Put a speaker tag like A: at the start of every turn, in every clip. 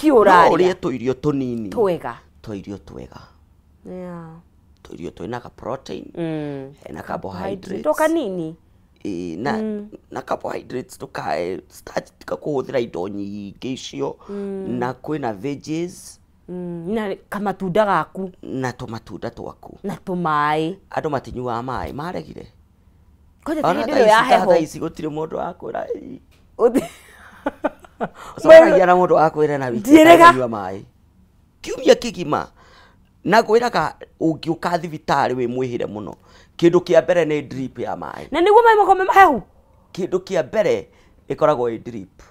A: Ki ũrarĩa.
B: No ũrĩe tũirio tũnini.
A: Twega.
B: Tũirio twega.
A: Yeah.
B: Tũirio twĩna ka protein. Hena carbohydrates.
A: To kanini.
B: Na carbohydrates tũkae starch kũhũthĩra indo nyingĩ icio na kwĩna veggies.
A: Na kamatunda gaku.
B: Na tũmatunda twaku.
A: Na tũmaĩ.
B: Andũ matinyuaga maĩ, maregire.
A: Kwanja ti hĩndĩ ĩyo ya heho.
B: Thaa ici gũtirĩ mũndũ wakwĩra. Ũcemanagia na mũndũ wakwĩra na wiki ũtanyua maĩ. Kiumia kĩgima. Na ngwĩraga ũngĩũka thibitarĩ wĩ mwĩhĩre mũno. Kĩndũ kĩa mbere nĩ drip ya maĩ.
A: Na nĩguo maĩ makorwo me mahehu?
B: Kĩndũ kĩa mbere ĩkoragwo ĩ drip.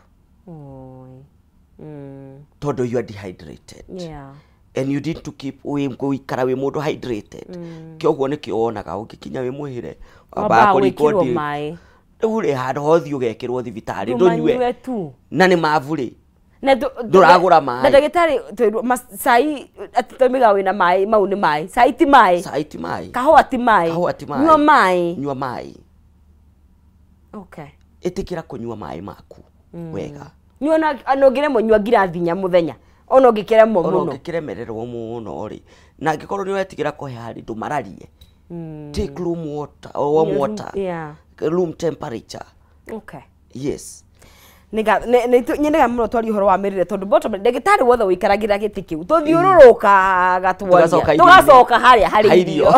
B: Tondũ you are dehydrated.
A: Yeah.
B: And you need to keep gũikara wĩ mũndũ hydrated. Kĩoguo nĩkĩo wonaga ũngĩkinya wĩ mwĩhĩre
A: wambaga gwĩkĩrwo maĩ.
B: Rĩu rĩ handũ hothe ũgekĩrwo thibitarĩ ndũnyue
A: tu.
B: Na nĩ mabu rĩ. Ndũragũra maĩ.
A: Na ndagĩtarĩ cai atĩ tũmiga wĩna maĩ mau nĩ maĩ. Cai ti maĩ.
B: Cai ti maĩ.
A: Kahũa ti maĩ.
B: Kahũa ti maĩ.
A: Nyua maĩ.
B: Nyua maĩ.
A: Okay.
B: Ĩtĩkĩra kũnyua maĩ maku wega.
A: Nyua na ũngĩremwo nyua ngirathi inya mũthenya. Ona ũngĩkĩremwo mũno.
B: Ona ũngĩkĩremererwo mũno rĩ. Na angĩkorwo nĩ ũretigĩra kũheha rĩ ndũmararie. Take room water or warm water.
A: Yeah.
B: Room temperature.
A: Okay.
B: Yes.
A: Nyendaga mũno twarie ũhoro wa mĩrĩre tondũ bottom ndagĩtarĩ wothe ũikaragĩra gĩtĩ kĩu tũthiũrũrũkaga twaria tũgacoka harĩa harĩ irio.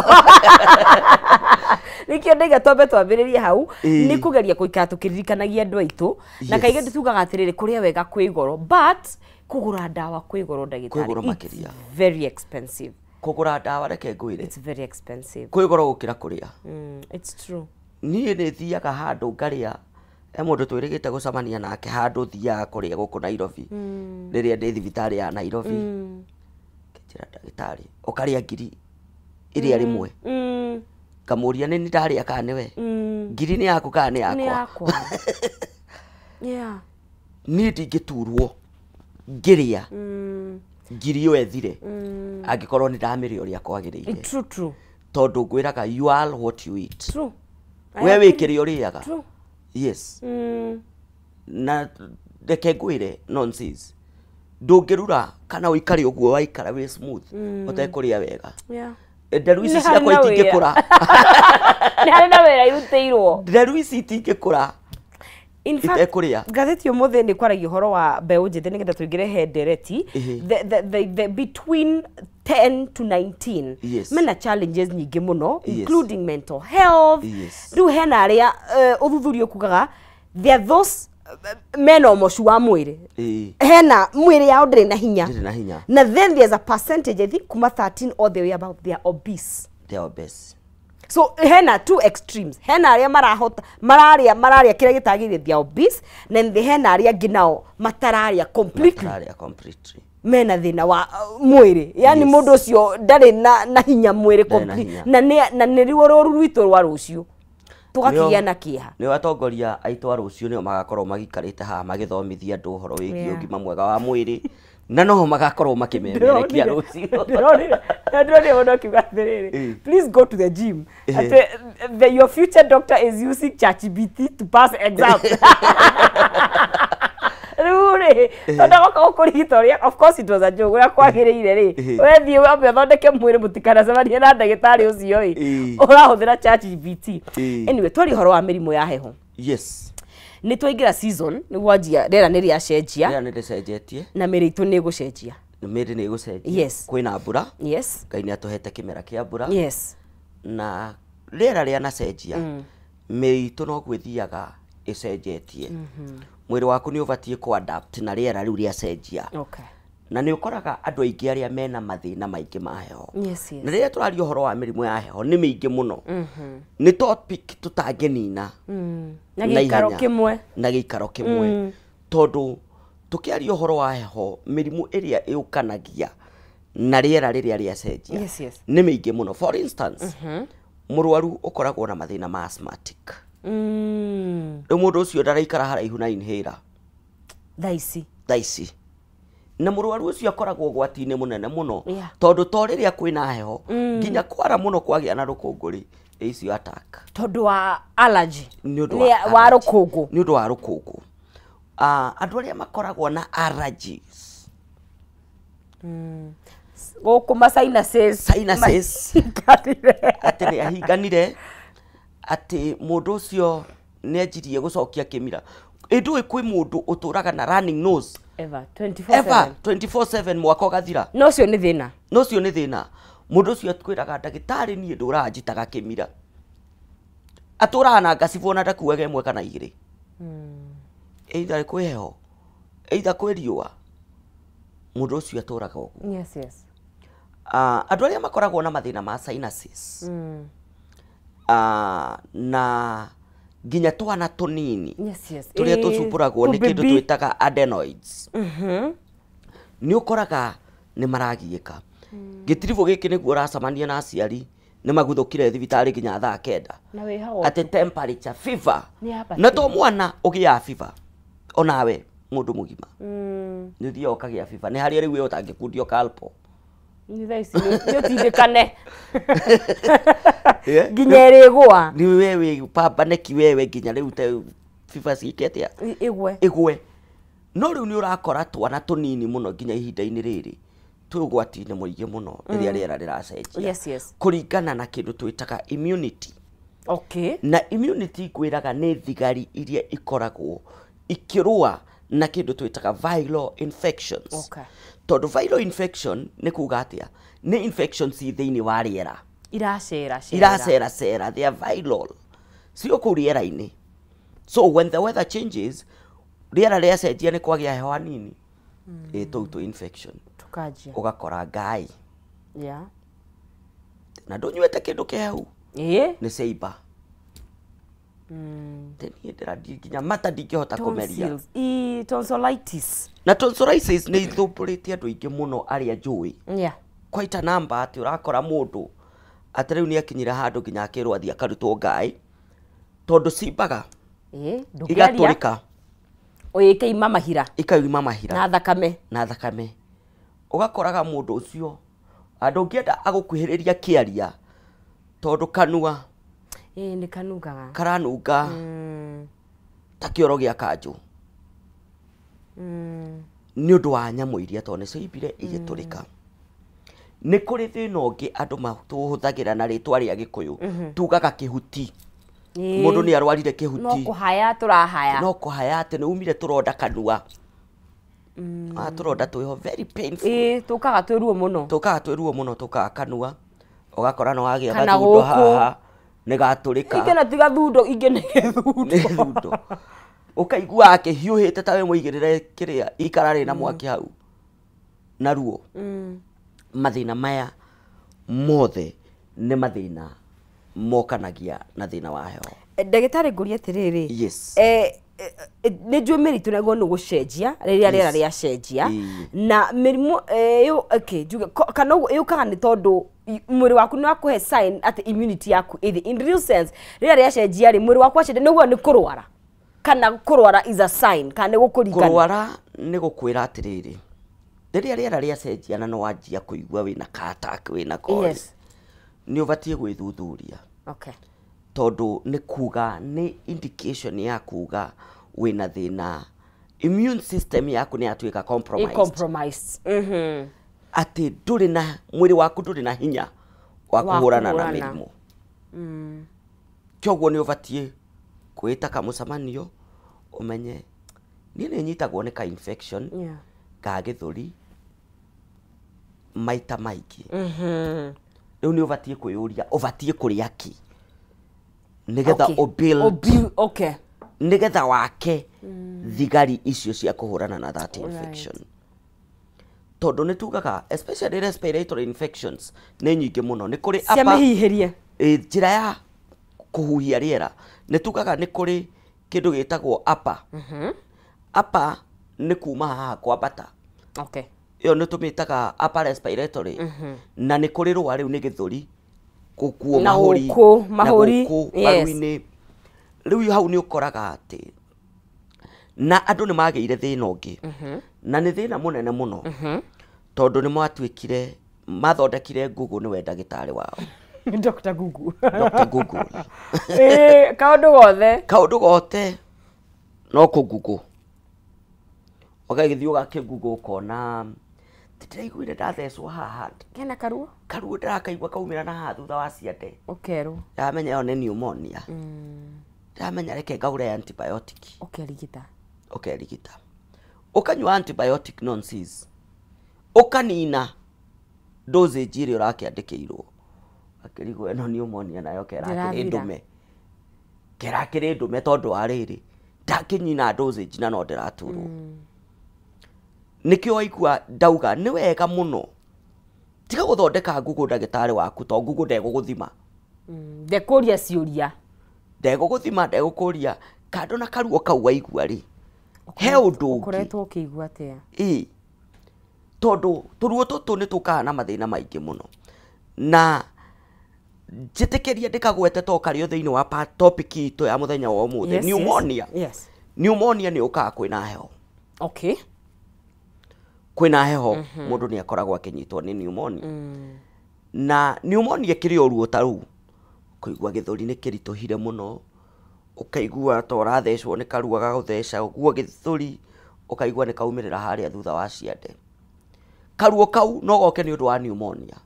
A: Nĩkĩo ndaiga twambe twambĩrĩrie hau nĩ kũgeria gũikara tũkĩririkanagia andũ aitũ na kaingĩ tugaga atĩrĩrĩ kũrĩa wega kwĩ goro but kũgũra ndawa kwĩ goro ndagĩtarĩ.
B: Kwĩ goro makĩria.
A: Very expensive.
B: Kũgũra ndawa reke ngwĩre.
A: It's very expensive.
B: Kwĩ goro gũkĩra kũrĩa.
A: It's true.
B: Niĩ nĩ thiaga handũ ngarĩa he mũndũ twĩrĩgĩte gũcemania nake handũ thiaga kũrĩa gũkũ Nairobi rĩrĩa ndĩ thibitarĩ ya Nairobi. Ngĩnjĩra ndagĩtarĩ ũkarĩa ngiri ĩrĩa rĩmwe. Ngamũria nĩ ndarĩa kana nĩwe. Ngiri nĩ yaku kana nĩ yakwa?
A: Nĩ yakwa. Yeah.
B: Niĩ ndingĩturwo ngĩrĩa ngiri ĩyo ĩthire angĩkorwo nĩ ndamĩrĩa ũrĩa kwagĩrĩire.
A: True, true.
B: Tondũ ngwĩraga you are what you eat.
A: True.
B: We wĩ kĩrĩa ũrĩaga.
A: True.
B: Yes. Na reke ngwĩre nonsense. Ndũngĩrura kana ũikare ũguo waikara wĩ smooth ũtekũrĩa wega.
A: Yeah.
B: Nderu ici ciakwa itingĩkũra.
A: Nĩ harĩ na wĩra irutĩirwo.
B: Nderu ici itingĩkũra.
A: In fact, ngathĩti ũmũthĩ nĩ kwaragia ũhoro wa mbeũ njĩthĩ nĩgetha tũingĩre he ndereti. The between 10 to 19
B: yes.
A: Mena challenges nyingĩ mũno
B: yes.
A: Including mental health.
B: Yes.
A: Rĩu hena arĩa ũthuthuria ũkugaga there are those mena ũmocu wa mwĩrĩ. Hena mwĩrĩ yao ndĩrĩ na hinya.
B: Ndĩrĩ na hinya.
A: Na then there's a percentage I think kuma 13 all the way about they are obese.
B: They are obese.
A: So hena two extremes. Hena arĩa marahota mararĩa kĩrĩa gĩtagĩrĩire they are obese na the hena arĩa angĩ nao matararĩa completely.
B: Matararĩa completely.
A: Mena thĩna wa mwĩrĩ. Yaani
B: yes.
A: Mũndũ ũcio ndarĩ na hinya mwĩrĩ complete. Na nĩ ruo rũru rwitũ rwa rũciũ. Tũgakĩgĩa na kĩeha.
B: Nĩo atongoria aitũ a rũciũ nĩo magakorwo magikarĩte haha magĩthomithia andũ ũhoro wĩgiĩ ũgima mwega wa mwĩrĩ. Na noho magakorwo makĩmemerekia rũciũ.
A: Ndĩronire mũndũ akiuga atĩrĩrĩ, please go to the gym. Atĩ your future doctor is using ChatGPT to pass exam. Rĩu rĩ, tondũ agoka gũkũrigita ũrĩa, of course it was a joke, ũrĩa kwagĩrĩire rĩ, wethiĩ wambe ũthondeke mwĩrĩ mũtikanacemanie na ndagĩtarĩ ũcio ĩ, ũrahũthĩra ChatGPT. Anyway, twarie ũhoro wa mĩrimũ ya heho.
B: Yes.
A: Nĩ twaingĩra season, nĩ gwanjia rĩera nĩ rĩacenjia.
B: Rĩera nĩ rĩcenjetie.
A: Na mĩrĩ itũ nĩ ĩgũcenjia.
B: Mĩrĩ nĩ ĩgũcenjia.
A: Yes.
B: Kwĩna mbura.
A: Yes.
B: Ngai nĩ atũhete kĩmera kĩa mbura.
A: Yes.
B: Na rĩera rĩanacenjia. Mĩrĩ itũ no gwĩthiaga ĩcenjetie. Mwĩrĩ waku nĩ ũbatiĩ kũ adapt na rĩera rĩu rĩacenjia.
A: Okay.
B: Na nĩ ũkoraga andũ aingĩ arĩa mena mathĩna maingĩ ma heho.
A: Yes, yes.
B: Na rĩrĩa tũraria ũhoro wa mĩrimũ ya heho nĩ mĩingĩ mũno. Nĩ topic tũtangĩnina.
A: Na gĩikaro kĩmwe.
B: Na gĩikaro kĩmwe. Tondũ tũkĩaria ũhoro wa heho mĩrimũ ĩrĩa ĩũkanagia na rĩera rĩrĩa rĩacenjia.
A: Yes, yes.
B: Nĩ mĩingĩ mũno. For instance, mũrwaru ũkoragwo na mathĩna ma asthmatic. Rĩu mũndũ ũcio ndaraikara haraihu na inhaler.
A: Thaa ici.
B: Na mũrwaru ũcio akoragwo ũgwati-inĩ mũnene mũno tondũ to rĩrĩa kwĩna heho nginya kwara mũno kwagĩa na rũkũngũ rĩ icio attack
A: tondũ wa allergy.
B: Nĩ ũndũ
A: wa rũkũngũ.
B: Nĩ ũndũ wa rũkũngũ. Andũ arĩa makoragwo na allergies
A: Gũkũ ma sinuses.
B: Sinuses. Atĩ nĩ ahinganire, atĩ mũndũ ũcio nĩ anjirie gũcokia kĩmira. Ĩ ndũĩ kwĩ mũndũ ũtũraga na running nose
A: ever 24/7
B: ever 24/7 mwaka ũgathira.
A: No ũcio nĩ thĩna.
B: No ũcio nĩ thĩna. Mũndũ ũcio atwĩraga ndagĩtarĩ niĩ ndũraga njitaga kĩmira. Atũraga na ngacibũ ona ndakuaga ĩmwe kana igĩrĩ. Either kwĩ heho, either kwĩ riũa. Mũndũ ũcio atũraga ũguo.
A: Yes, yes.
B: Andũ arĩa makoragwo na mathĩna ma sinuses. Na nginya twana tũnini.
A: Yes, yes.
B: Tũrĩa tũcumbũragwo nĩ kĩndũ twĩtaga adenoids. Nĩ ũkoraga nĩ maragiĩka. Gĩtiribũ gĩkĩ nĩguo ũracemania na aciari nĩ maguthũkire thibitarĩ nginya thaa 9. Atĩ temperature fever. Na to mwana ũgĩaga fever. Onawe mũndũ mũgima. Nĩ ũthiaga ũkagĩa fever. Nĩ harĩa rĩu we ũtangĩkundio kalpo.
A: Nĩ thaa ici nĩ ũtindĩkane. Nginya ĩrĩgũa.
B: Nĩ we wĩ pambaneki wewe nginya rĩu te fever ciĩke atĩa?
A: Ĩgwe.
B: Ĩgwe. No rĩu nĩ ũrakora twana tũnini mũno nginya ihinda-inĩ rĩrĩ twĩ ũgwati-inĩ mũingĩ mũno rĩrĩa rĩera rĩracenjia.
A: Yes, yes.
B: Kũringana na kĩndũ twĩtaga immunity.
A: Okay.
B: Na immunity ngwĩraga nĩ thigari iria ikoragwo ikĩrũa na kĩndũ twĩtaga viral infections.
A: Okay.
B: Tondũ viral infection nĩ kuga atĩa? Nĩ infections ci thĩinĩ wa rĩera.
A: Iracera cera.
B: Iracera cera, they are viral. Cio kũu rĩera-inĩ. So when the weather changes, rĩera rĩacenjia nĩ kwagĩa heho hanini. Ĩ tũu tũ infection.
A: Tukanjia.
B: Ũgakora ngai.
A: Yeah.
B: Na ndũnyuĩte kĩndũ kĩhehu.
A: Ĩ?
B: Nĩ ciaimba. Niĩ ndĩrathiĩ nginya mata ndingĩhota kũmeria.
A: Tonsillitis.
B: Na tonsillitis nĩ ithumbũrĩte andũ aingĩ mũno arĩa njũĩ.
A: Yeah.
B: Quite a number atĩ ũrakora mũndũ atĩ rĩu nĩ akinyire handũ nginya akĩrwo athiĩ akarutwo ngai tondũ cimbaga.
A: Ndũngĩaria.
B: Igatũrĩka.
A: Ĩkaima mahira.
B: Ikaima mahira.
A: Na thakame.
B: Na thakame. Ũgakoraga mũndũ ũcio andũ ũngĩenda agũkuhĩrĩria kĩaria tondũ kanua
A: nĩ kanungaga.
B: Karanunga ta kĩoro gĩa kanjũ. Nĩ ũndũ wa nyamũ iria tondũ nĩ ciaimbire igĩtũrĩka. Nĩ kũrĩ thĩna ũngĩ andũ matũhũthagĩra na rĩtwa rĩa Gĩkũyũ. Tugaga kĩhuti. Mũndũ nĩ arwarire kĩhuti.
A: No kũhaya tũrahaya.
B: No kũhaya atĩ nĩ umire tũronda kanua. Tũronda twĩho very painful.
A: Tũkaga twĩ ruo mũno.
B: Tũkaga twĩ ruo mũno tũkaga kanua. Ũgakora no wagĩa gathundo haha. Nĩ gatũrĩka.
A: Ingĩ na ti gathundo, ingĩ nĩ gĩthundo.
B: Nĩ gĩthundo. Ũkaigua akĩhiũhĩte ta wĩ mũigĩrĩre kĩrĩa ikara rĩna mwaki hau. Na ruo. Mathĩna maya mothe nĩ mathĩna mokanagia na thĩna wa heho.
A: Ndagĩtarĩ ngũrie atĩrĩrĩ.
B: Yes.
A: Nĩ njũĩ mĩritũ naguo nĩ gũcenjia rĩrĩa rĩera rĩacenjia. Na mĩrimũ okay, njuge kana yũkaga nĩ tondũ mwĩrĩ waku nĩ wakũhe sign atĩ immunity yaku ĩthĩ. In real sense rĩrĩa rĩacenjia rĩ mwĩrĩ waku wacenjia nĩguo nĩ kũrwara. Kana kũrwara is a sign kana nĩ gũkũringana.
B: Kũrwara nĩ gũkwĩra atĩrĩrĩ. Rĩrĩa rĩera rĩacenjia na no wanjia kũigua wĩna ka attack wĩna kori.
A: Yes.
B: Nĩ ũbatiĩ gwĩthuthuria.
A: Okay.
B: Tondũ nĩ kuga nĩ indication ya kuga wĩna thĩna immune system yaku nĩ yatuĩka compromised.
A: Compromised.
B: Atĩ ndũrĩ na mwĩrĩ waku ndũrĩ na hinya wa kũhũrana na mĩrimũ. Kĩoguo nĩ ũbatiĩ kwĩta kamũcemanio ũmenye niĩ nĩ nyitagwo nĩ ka infection ka gĩthũri maita maingĩ. Rĩu nĩ ũbatiĩ kwĩyũria ũbatiĩ kũrĩa kĩ nĩgetha ũbuild,
A: okay,
B: nĩgetha wake thigari icio cia kũhũrana na that infection. Tondũ nĩ tugaga especially respiratory infections nĩ nyingĩ mũno. Nĩ kũrĩ
A: cia mĩhihĩrie
B: njĩra ya kũhuhia rĩera. Nĩ tugaga nĩ kũrĩ kĩndũ gĩtagwo upper. Upper nĩ kuma haha kwambata.
A: Okay.
B: Ĩyo nĩ tũmĩtaga upper respiratory. Na nĩ kũrĩ rũa rĩu nĩ gĩthũri gũkuo mahũri
A: mahũri
B: maru-inĩ. Rĩu hau nĩ ũkoraga atĩ na andũ nĩ magĩire thĩna ũngĩ. Na nĩ thĩna mũnene mũno. Tondũ nĩ matuĩkire mathondekire Google nĩwe ndagĩtarĩ wao.
A: Dr. Google.
B: Dr. Google.
A: Kaũndũ gothe.
B: Kaũndũ gothe no kũ Google. Ũgagĩthiĩ ũgakĩ Google ũkona Ndĩraiguire ndathecwo haha.
A: Kena karuo?
B: Karuo ndĩrakaigua kaumĩra na haha thutha wa ciande.
A: Ũkerwo.
B: Ndamenya ĩyo nĩ pneumonia. Ndamenya reke ngagũre antibiotic.
A: Ũkerigita.
B: Ũkerigita. Ũkanyua antibiotic nonsense. Ũkanina dosage ĩrĩa ũrakĩandĩkĩirwo. Akĩrigwo ĩno pneumonia nayo kerakĩrĩ ndume. Kerakĩrĩ ndume tondũ wa rĩrĩ. Ndakĩnyina dosage na no ndĩraturwo. Nĩkĩo waigua ndauga nĩ wega mũno. Tiga gũthondeka Google ndagĩtarĩ waku to Google ndegũgũthima.
A: Ndekũria ciũria.
B: Ndegũgũthima, ndegũkũria kando na karuo kau waigua rĩ. He ũndũ ũngĩ.
A: Ũkoretwo ũkĩigua atĩa?
B: Ĩĩ. Tondũ tũruo tũtũ nĩ tũkaga na mathĩna maingĩ mũno. Na njĩtĩkĩrie ndĩkagwete to karĩo thĩinĩ wa topic itũ ya mũthenya wa ũmũthĩ. Pneumonia.
A: Yes.
B: Pneumonia nĩ ũkaga kwĩna heho.
A: Okay.
B: Kwĩna heho mũndũ nĩ akoragwo akĩnyitwo nĩ pneumonia. Na pneumonia kĩrĩ o ruo ta rũu. Kũigua gĩthũri nĩ kĩritũhire mũno. Ũkaigua ta ũrathecwo nĩ karuo gagũtheca ũguo gĩthũri, ũkaigua nĩ kaumĩrĩra harĩa thutha wa ciande. Karuo kau no goke nĩ ũndũ wa pneumonia.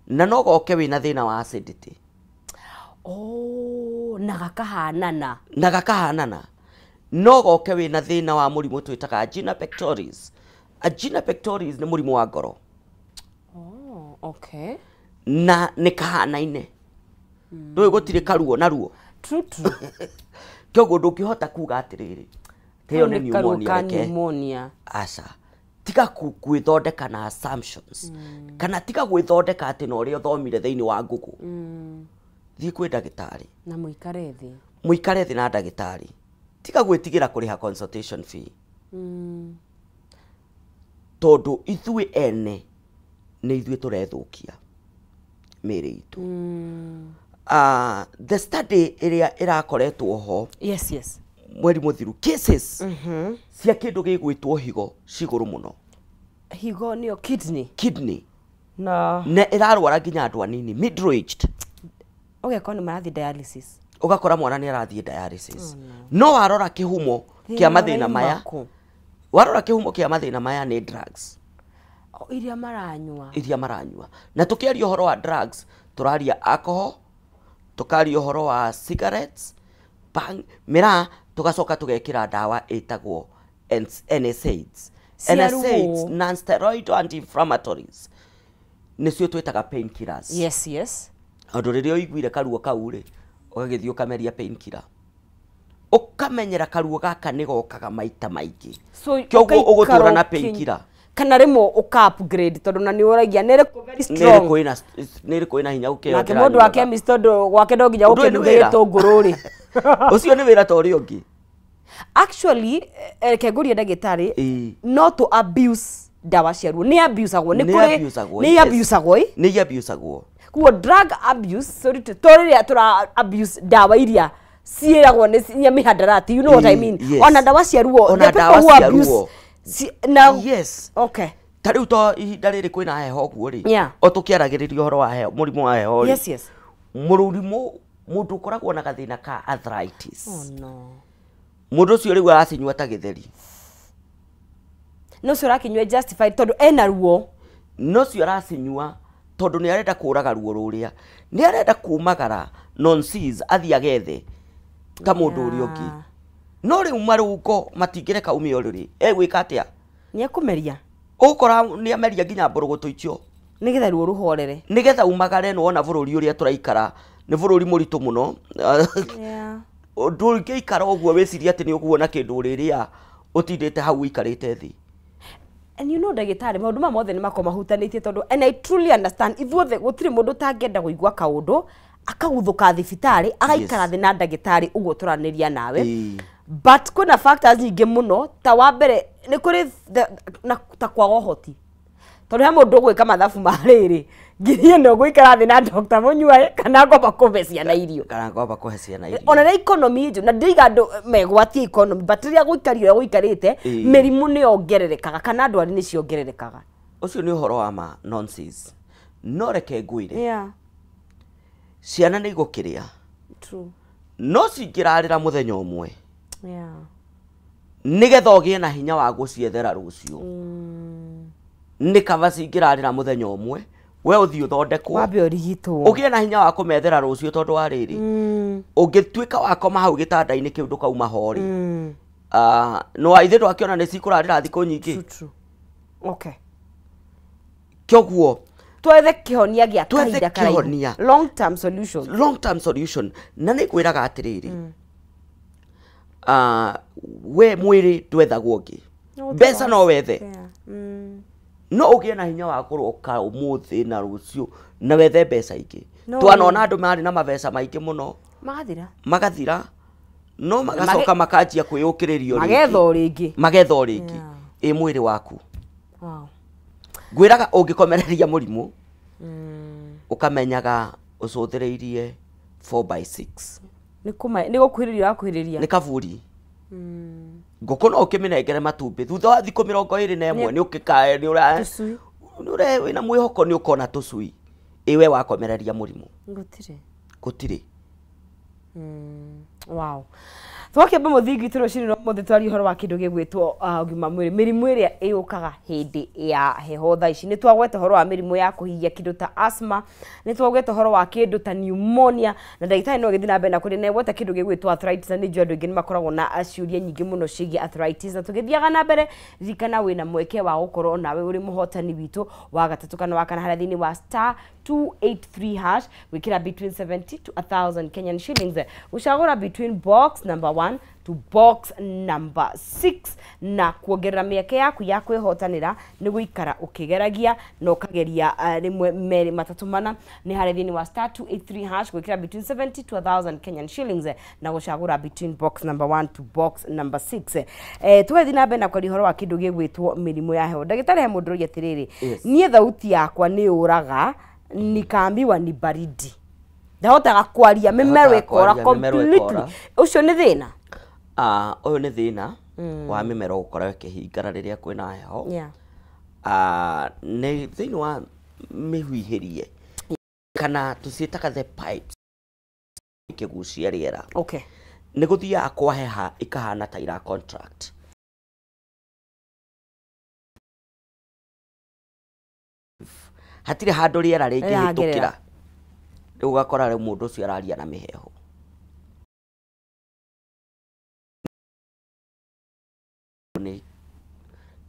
B: Na no goke wĩna thĩna wa acidity.
A: Oh, na gakahanana.
B: Na gakahanana. No goke wĩna thĩna wa mũrimũ twĩtaga angina pectoris. Angina pectoris nĩ mũrimũ wa ngoro.
A: Oh, okay.
B: Na nĩ kahanaine. Ndũĩ gũtirĩ karuo na ruo.
A: True, true.
B: Kĩoguo ndũngĩhota kuga atĩrĩrĩ. Ĩyo nĩ pneumonia reke.
A: Pneumonia.
B: Aca. Tiga gwĩthondeka na assumptions. Kana tiga gwĩthondeka atĩ na ũrĩa ũthomire thĩinĩ wa Google. Thiĩ kwĩ ndagĩtarĩ.
A: Na mũikare thĩ.
B: Mũikare thĩ na ndagĩtarĩ. Tiga gwĩtigĩra kũrĩha consultation fee. Tondũ ithuĩ ene nĩ ithuĩ tũrethũkia mĩĩrĩ itũ. The study ĩrĩa ĩrakoretwo ho.
A: Yes, yes.
B: Mweri mũthiru cases cia kĩndũ gĩgwĩtwo higo cigũrũ mũno.
A: Higo nĩyo kidney.
B: Kidney.
A: Na
B: na ĩrarwara nginya andũ anini middle aged.
A: Ũgekora nĩ marathiĩ dialysis.
B: Ũgakora mwana nĩ arathiĩ dialysis. No warora kĩhumo kĩa mathĩna maya. Warora kĩhumo kĩa mathĩna maya nĩ drugs.
A: Iria maranyua.
B: Iria maranyua. Na tũkĩaria ũhoro wa drugs, tũraria alcohol, tũkaria ũhoro wa cigarettes, bang, miraa, tũgacoka tũgekĩra ndawa ĩtagwo NSAIDs. NSAIDs, non-steroidal anti-inflammatories. Nĩcio twĩtaga painkillers.
A: Yes, yes.
B: Tondũ rĩrĩa ũiguire karuo kau rĩ, ũgagĩthiĩ ũkameria painkiller. Ũkamenyera karuo gaka nĩ gokaga maita maingĩ. Kĩoguo ũgũtũra na painkiller.
A: Kana rĩmwe ũka upgrade tondũ na nĩ ũragia nĩ ĩrĩkũ very strong.
B: Nĩ ĩrĩkũ ĩna hinya gũkĩra.
A: Nake mũndũ wa chemist tondũ gwake no nginya gũkĩnunge gĩtũngũrũ rĩ.
B: Ũcio nĩ wĩra ta ũrĩa ũngĩ.
A: Actually, reke ngũrie ndagĩtarĩ, no to abuse ndawa cia ruo. Nĩ abusagwo, nĩ kũrĩ nĩ abusagwo ĩ?
B: Nĩ abusagwo.
A: Koguo drug abuse, sorry to rĩrĩa tũra abuse ndawa iria ciĩragwo nĩ mĩhandarati, you know what I mean. Ona ndawa cia ruo,
B: ona ndawa cia ruo.
A: Na
B: yes.
A: Okay.
B: Ta rĩu to ihinda rĩrĩ kwĩna heho ũguo rĩ. O tũkĩaragĩrĩria ũhoro wa heho, mũrimũ wa heho rĩ.
A: Yes, yes.
B: Mũrimũ mũndũ ũkoragwo na gathĩna ka arthritis.
A: Oh no.
B: Mũndũ ũcio rĩu aracinyua ta gĩtheri.
A: No ũcio ũrakĩnyua justified tondũ ena ruo.
B: No ũcio aracinyua tondũ nĩ arenda kũraga ruo rũrĩa. Nĩ arenda kumagara nonsense athiĩ agethe ta mũndũ ũrĩa ũngĩ. No rĩu marũngo matingĩreka ume ũrĩrĩ. Egwĩka atĩa?
A: Nĩ ekũmeria.
B: Ũgũkora nĩ ameria nginya mbũrũgũtũ icio.
A: Nĩgetha ruo rũhorere.
B: Nĩgetha umagare nĩ wona bũrũri ũrĩa tũraikara nĩ bũrũri mũritũ mũno. Ndũngĩikara ũguo wĩcirie atĩ nĩ ũkuona kĩndũ ũrĩrĩa ũtindĩte hau ũikarĩte thĩ.
A: And you know ndagĩtarĩ maũndũ maya mothe nĩ makoragwo mahutanĩtie tondũ and I truly understand ithuothe gũtirĩ mũndũ ũtangĩenda kũigua kaũndũ akaguthũka thibitarĩ agaikara thĩ na ndagĩtarĩ ũguo tũranĩria nawe. But kwĩna factors nyingĩ mũno ta wa mbere nĩ kũrĩ ta kwaga ũhoti. Tondũ he mũndũ ũgwĩka mathabu ma rĩrĩ ngiri ĩno ngũikara thĩ na Dr. Mũnyua kana ngomba kũhe ciana irio.
B: Kana ngomba kũhe ciana irio.
A: Ona na economy njũ na ndiriga andũ megwatie economy but rĩrĩa gũikaria ũrĩa gũikarĩte mĩrimũ nĩ yongererekaga kana ndwari nĩ ciongererekaga.
B: Ũcio nĩ ũhoro wa ma nonsense. No reke ngwĩre. Ciana nĩ igũkĩrĩa.
A: True.
B: No cingĩrarĩra mũthenya ũmwe. Nĩgetha ũgĩe na hinya wa gũciethera rũciũ. Nĩ kaba cingĩrarĩra mũthenya ũmwe we ũthiĩ ũthondekwo
A: wambe ũrigitwo
B: ũgĩe na hinya wa kũmethera rũciũ tondũ wa rĩrĩ ũngĩtuĩka wakoma hau gĩtanda-inĩ kĩu ndũkauma ho rĩ no ithuĩ twakĩona nĩ cikũrarĩra thikũ nyingĩ.
A: True. Okay.
B: Kĩoguo
A: twethe kĩhonia gĩa
B: Twethe
A: kahinda karaihu.
B: kĩhonia.
A: Long term solution.
B: Long term solution. Na nĩ ngwĩraga atĩrĩrĩ, we mwĩrĩ ndwethagwo ũngĩ, mbeca no wethe, no ũgĩe na hinya wa kũroka ũmũthĩ na rũciũ na wethe mbeca ingĩ.
A: No.
B: Twanona andũ marĩ na mabeca maingĩ mũno
A: magathira,
B: magathira, no magacoka makanjia kwĩyũkĩrĩrio rĩngĩ,
A: magetha o rĩngĩ,
B: magetha o rĩngĩ. Ĩ mwĩrĩ waku.
A: Wow.
B: Ngwĩraga ũngĩkomereria mũrimũ ũkamenyaga ũcũthĩrĩirie 4 by 6.
A: Nĩ kũma nĩ gũkuhĩrĩria ũrakuhĩrĩria.
B: Nĩ kaburi. Ngũkũ no ũkĩmĩnengere matumbĩ thutha wa thikũ 21 nĩ ũkĩkae nĩ ũra
A: Tũcui.
B: nĩ ũre wĩna mwĩhoko nĩ ũkona tũcui. Ĩ we wakomereria mũrimũ
A: Gũtirĩ.
B: Gũtirĩ.
A: Wow. Twakĩamba mũthingi tũ rũcinĩ rwa ũmũthĩ twaria ũhoro wa kĩndũ gĩgwĩtwo ũgima mwĩrĩ, mĩrimũ ĩrĩa ĩũkaga hĩndĩ ya heho thaa ici. Nĩ twagweta ũhoro wa mĩrimũ ya kũhihia, kĩndũ ta asthma, nĩ twagweta ũhoro wa kĩndũ ta pneumonia, na ndagĩtarĩ no agĩthiĩ na mbere na kũrĩ na gweta kĩndũ gĩgwĩtwo arthritis, na nĩ njũĩ andũ aingĩ nĩ makoragwo na ciũria nyingĩ mũno ciĩgiĩ arthritis. Na tũgĩthiaga na mbere, ririkana wĩna mweke wa gũkorwo nawe ũrĩ mũhotani witũ wa gatatũ kana wa kana harĩa thĩinĩ wa *283# gwĩkĩra between 70 to 1000 Kenyan shillings, gũcagũra between box number 1 to box number 6 na kuongerera mĩeke yaku ya kwĩhotanĩra nĩ gũikara ũkĩgeragia na ũkageria rĩmwe merĩ matatũ mana nĩ harĩa thĩinĩ wa *283# gwĩkĩra between 70 to 1000 Kenyan shillings na gũcagũra between box number 1 to box number 6. Tũgathiĩ na mbere na kwaria ũhoro wa kĩndũ gĩgwĩtwo mĩrimũ ya heho. Ndagĩtarĩ, he mũndũ ũroria atĩrĩrĩ, niĩ thauti yakwa nĩ yũraga, nikaambiwa ni baridi, ndahotaga kwaria mĩmero
B: Ndahotaga
A: ĩkora
B: kwaria, mĩmero
A: completely.
B: ĩkora.
A: Ũcio nĩ thĩna?
B: Ũyũ nĩ thĩna wa mĩmero gũkorwo ĩkĩhingana rĩrĩa kwĩna heho. Nĩ thĩinĩ wa mĩhuihĩrie kana tũciĩtaga the pipes ikĩgucia rĩera, nĩ gũthiaga kwaheha ikahana ta ira contract. Hatirĩ handũ rĩera rĩngĩhĩtũkĩra, rĩu ũgakora rĩu mũndũ ũcio araria na mĩheho.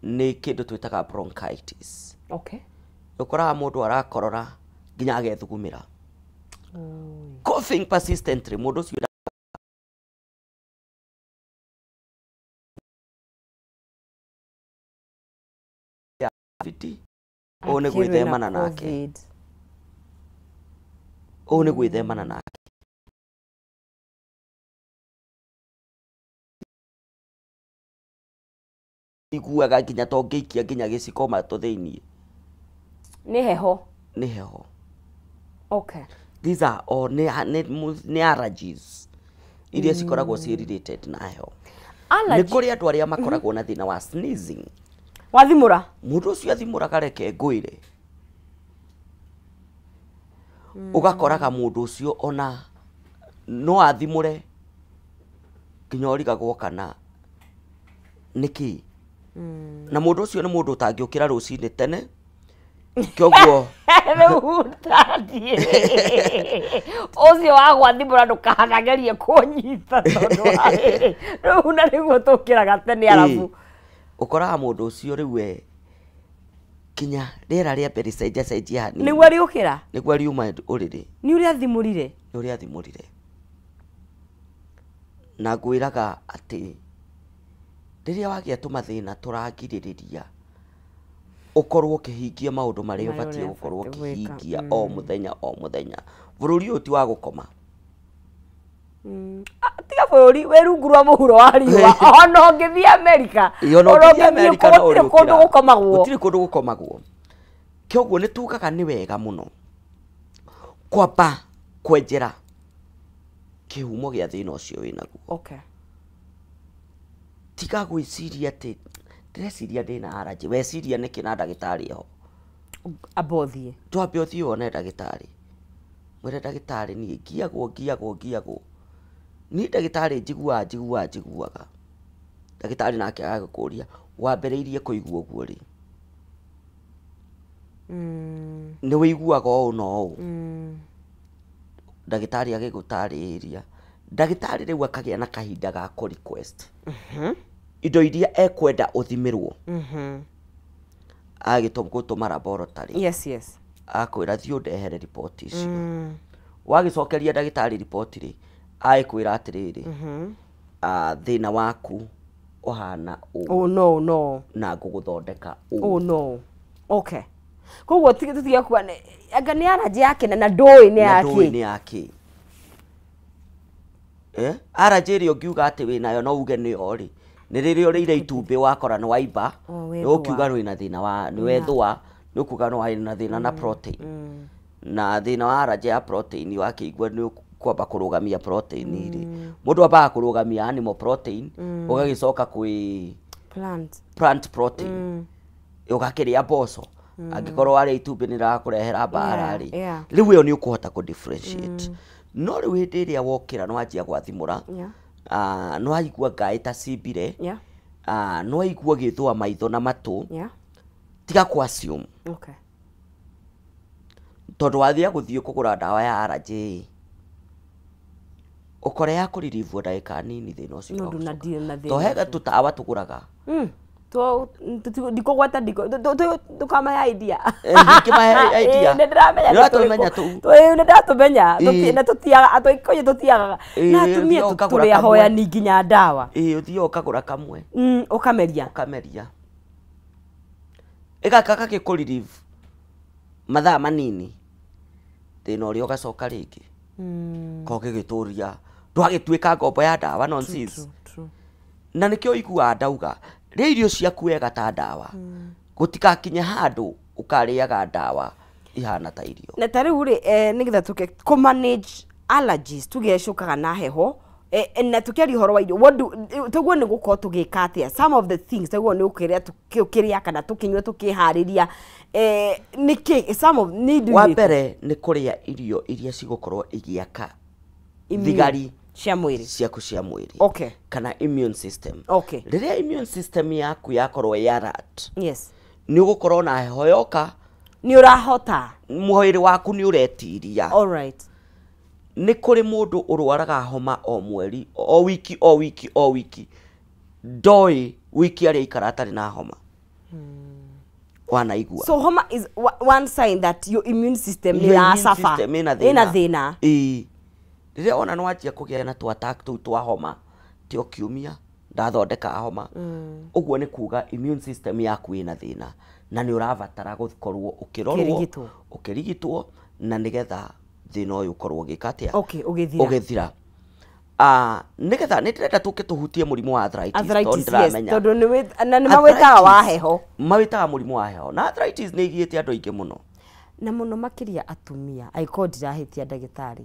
B: Nĩ kĩndũ twĩtaga bronchitis. Ũkoraga mũndũ arakorora nginya agethugumĩra, coughing persistently, mũndũ ũcio ũũ nĩ
A: Akĩrwo
B: gwĩthemana
A: na
B: nake.
A: COVID.
B: Ũũ nĩ gwĩthemana nake. Iguaga nginya to ngĩikia nginya gĩciko matũ thĩiniĩ.
A: Nĩ heho.
B: Nĩ heho. These are all nĩ allergies iria cikoragwo ciĩ related na heho. Nĩ
A: Allergy.
B: kũrĩ andũ arĩa makoragwo na thĩna wa sneezing.
A: Wathimũra.
B: Mũndũ ũcio athimũraga reke ngwĩre, ũgakoraga mũndũ ũcio ona no athimũre nginya ũrigagwo kana nĩkĩ, na mũndũ ũcio nĩ mũndũ ũtangĩũkĩra rũcinĩ tene, kĩoguo
A: Rĩu ndathiĩ ũcio wa gwathimũra ndũkanagerie kũnyita tondũ wa rĩrĩ rĩu na nĩguo tũkĩraga tene arabu.
B: Ĩĩ. Ũkoraga mũndũ ũcio rĩu we kinya rĩera rĩa mbere cenjacenjia hanini
A: nĩguo riũkĩra.
B: Nĩguo riuma ũrĩrĩ.
A: Nĩ ũrĩa thimũrire.
B: Nĩ ũrĩa athimũrire. Na ngwĩraga atĩ rĩrĩa wagĩa tũmathĩna tũragirĩrĩria ũkorwo ũkĩhingia maũndũ marĩa
A: Marĩa
B: ũbatiĩ gũkorwo
A: ũrĩa ũbatiĩ gwĩka.
B: ũkĩhingia o mũthenya o mũthenya, bũrũri ũyũ ti wa gũkoma.
A: Ah, tiga bũrũri wĩ rungu rwa mũhuro wa riũa, ona ũngĩthiĩ Amerika,
B: Ĩĩ, ona
A: ona
B: ũngĩthiĩ
A: ũngĩthiĩ
B: Amerika
A: kũ
B: no
A: gũtirĩ
B: ũrĩũkĩra.
A: kũndũ gũkomagwo.
B: Gũtirĩ kũndũ gũkomagwo. Kĩoguo nĩ tugaga nĩ wega mũno kwamba kwenjera kĩhumo gĩa thĩna ũcio wĩnaguo. Tiga gwĩciria atĩ ndĩreciria ndĩna allergy, weciria nĩkĩ na ndagĩtarĩ eho?
A: Amba ũthiĩ.
B: Twambe ũthiĩ wone ndagĩtarĩ, mwĩre ndagĩtarĩ niĩ ngiagwo ngiagwo ngiagwo, niĩ ndagĩtarĩ njiguaga njiguaga njiguaga. Ndagĩtarĩ nake agagĩkũria wambĩrĩirie kũigua ũguo rĩ? Nĩ wĩiguaga ũũ na ũũ. Ndagĩtarĩ agĩgũtarĩria. Ndagĩtarĩ rĩu akagĩa na kahinda ga kũ request indo iria ekwenda ũthimĩrwo. Agĩtũma laboratory.
A: Yes, yes.
B: Akwĩra thiĩ ũndehere riboti icio. Wagĩcokeria ndagĩtarĩ riboti rĩ, agĩkwĩra atĩrĩrĩ, thĩna waku ũhana ũũ.
A: Oh no, no.
B: Na ngũgũthondeka ũũ.
A: Oh no. Okay. Koguo tũtige kuga anga nĩ allergy yake na ndũĩ nĩ
B: Na ndũĩ
A: yake.
B: nĩ yake. Allergy ĩrĩa ũngiuga atĩ wĩnayo no uge nĩyo rĩ, nĩ rĩrĩa ũrĩire itumbĩ wakora nĩ waimba,
A: Oh,
B: nĩ ũkiuga wĩna thĩna wa nĩ wethũa, nĩ ũkuga nĩ wĩna thĩna na protein. Na thĩna wa allergy ya protein wakĩigua nĩ ũkwamba kũrũgamia protein rĩ. Mũndũ ambaga kũrũgamia animal protein, ũgagĩcoka kwĩ
A: plant
B: protein. Ũgakĩrĩa mboco. Angĩkorwo warĩa itumbĩ nĩ rĩrakũrehera mbara rĩ, rĩu ĩyo nĩ ũkũhota kũ differentiate. No rĩu hĩndĩ ĩrĩa wokĩra nĩ wanjia gwathimũra, nĩ waigua ngaĩ ta cimbire, nĩ waigua ũgĩthũa maitho na matũ, tiga kũ assume.
A: Okay.
B: Tondũ wathia gũthiĩ kũgũra ndawa ya allergy, ũkore ya kũririvwo ndagĩka nini thĩna ũcio
A: No ndũna deal na thĩna
B: To hega
A: ũcio.
B: tũtawa tũgũraga.
A: Ndikũgwata ndũkamahe idea.
B: Ndingĩmahe idea.
A: Nĩ ndĩramenya
B: Nĩ ũratũmenya tũu.
A: Nĩ ndĩratũmenya. Na tũtiagaga, atũikũyũ tũtiagaga. Na atumia
B: Ũthiaga ũkagũra
A: tũrĩ
B: kamwe.
A: ahoyani nginya ndawa.
B: Ũthiaga ũkagũra kamwe.
A: Ũkameria.
B: Ũkameria. Ĩgaka gagĩkũririve mathaa manini. Thĩna ũrĩa ũgacoka rĩngĩ. Kogĩgĩtũria. Ndwagĩtuĩka ngombo ya ndawa nonsense.
A: True, true.
B: Na nĩkĩo ũiguaga ndauga, rĩa irio ciaku wega ta ndawa. Gũtigakinye handũ ũkarĩaga ndawa ihana ta irio.
A: Na ta rĩu rĩ, nĩgetha tũke kũ manage allergies tuge ciũkaga na heho, na tũkĩaria ũhoro wa irio, tũguo nĩ gũkorwo tũgĩka atĩa? Some of the things tũguo nĩ ũkĩrĩa tũkĩrĩa kana tũkĩnyua tũkĩharĩria, nĩkĩ some of nĩ indo
B: Wa
A: irĩkũ?
B: mbere nĩ kũrĩa irio iria cigũkorwo igĩaka
A: Immune
B: thigari
A: cia mwĩrĩ
B: ciaku cia mwĩrĩ.
A: Okay.
B: Kana immune system.
A: Okay.
B: Rĩrĩa immune system yaku yakorwo ĩ alert,
A: Yes.
B: nĩ ũgũkorwo na heho yoka,
A: Nĩ ũrahota.
B: Mwĩrĩ waku nĩ ũretiria.
A: All right.
B: Nĩ kũrĩ mũndũ ũrwaraga homa o mweri, o wiki, o wiki, o wiki. Ndoĩ wiki arĩa aikara atarĩ na homa. Wanaigua.
A: So homa is one sign that your immune system
B: Your immune
A: nĩ ĩracaba.
B: system ĩna thĩna.
A: Ĩna thĩna.
B: Ĩĩ. Rĩrĩa wona nĩ wanjia kũgĩa na tũ attack tũu twa homa, ti o kiumia, ndathondeka homa. Ũguo nĩ kuga immune system yaku ĩna thĩna na nĩ ũrabatara gũkorwo ũkĩrorwo,
A: Ũkĩrigitwo.
B: ũkĩrigitwo na nĩgetha thĩna ũyũ ũkorwo ũgĩka atĩa?
A: Okay, ũgĩthira.
B: Ũgĩthira. Nĩgetha nĩ ndĩrenda tũke tũhutie mũrimũ wa arthritis, tondũ
A: Arthritis, yes,
B: ndĩramenya.
A: tondũ na nĩ mawĩtaga wa
B: Arthritis,
A: heho.
B: Mawĩtaga mũrimũ wa heho. Na arthritis nĩ ĩgiĩte andũ aingĩ mũno.
A: Na mũno makĩria atumia, angĩkorwo ndirahĩtia ndagĩtarĩ.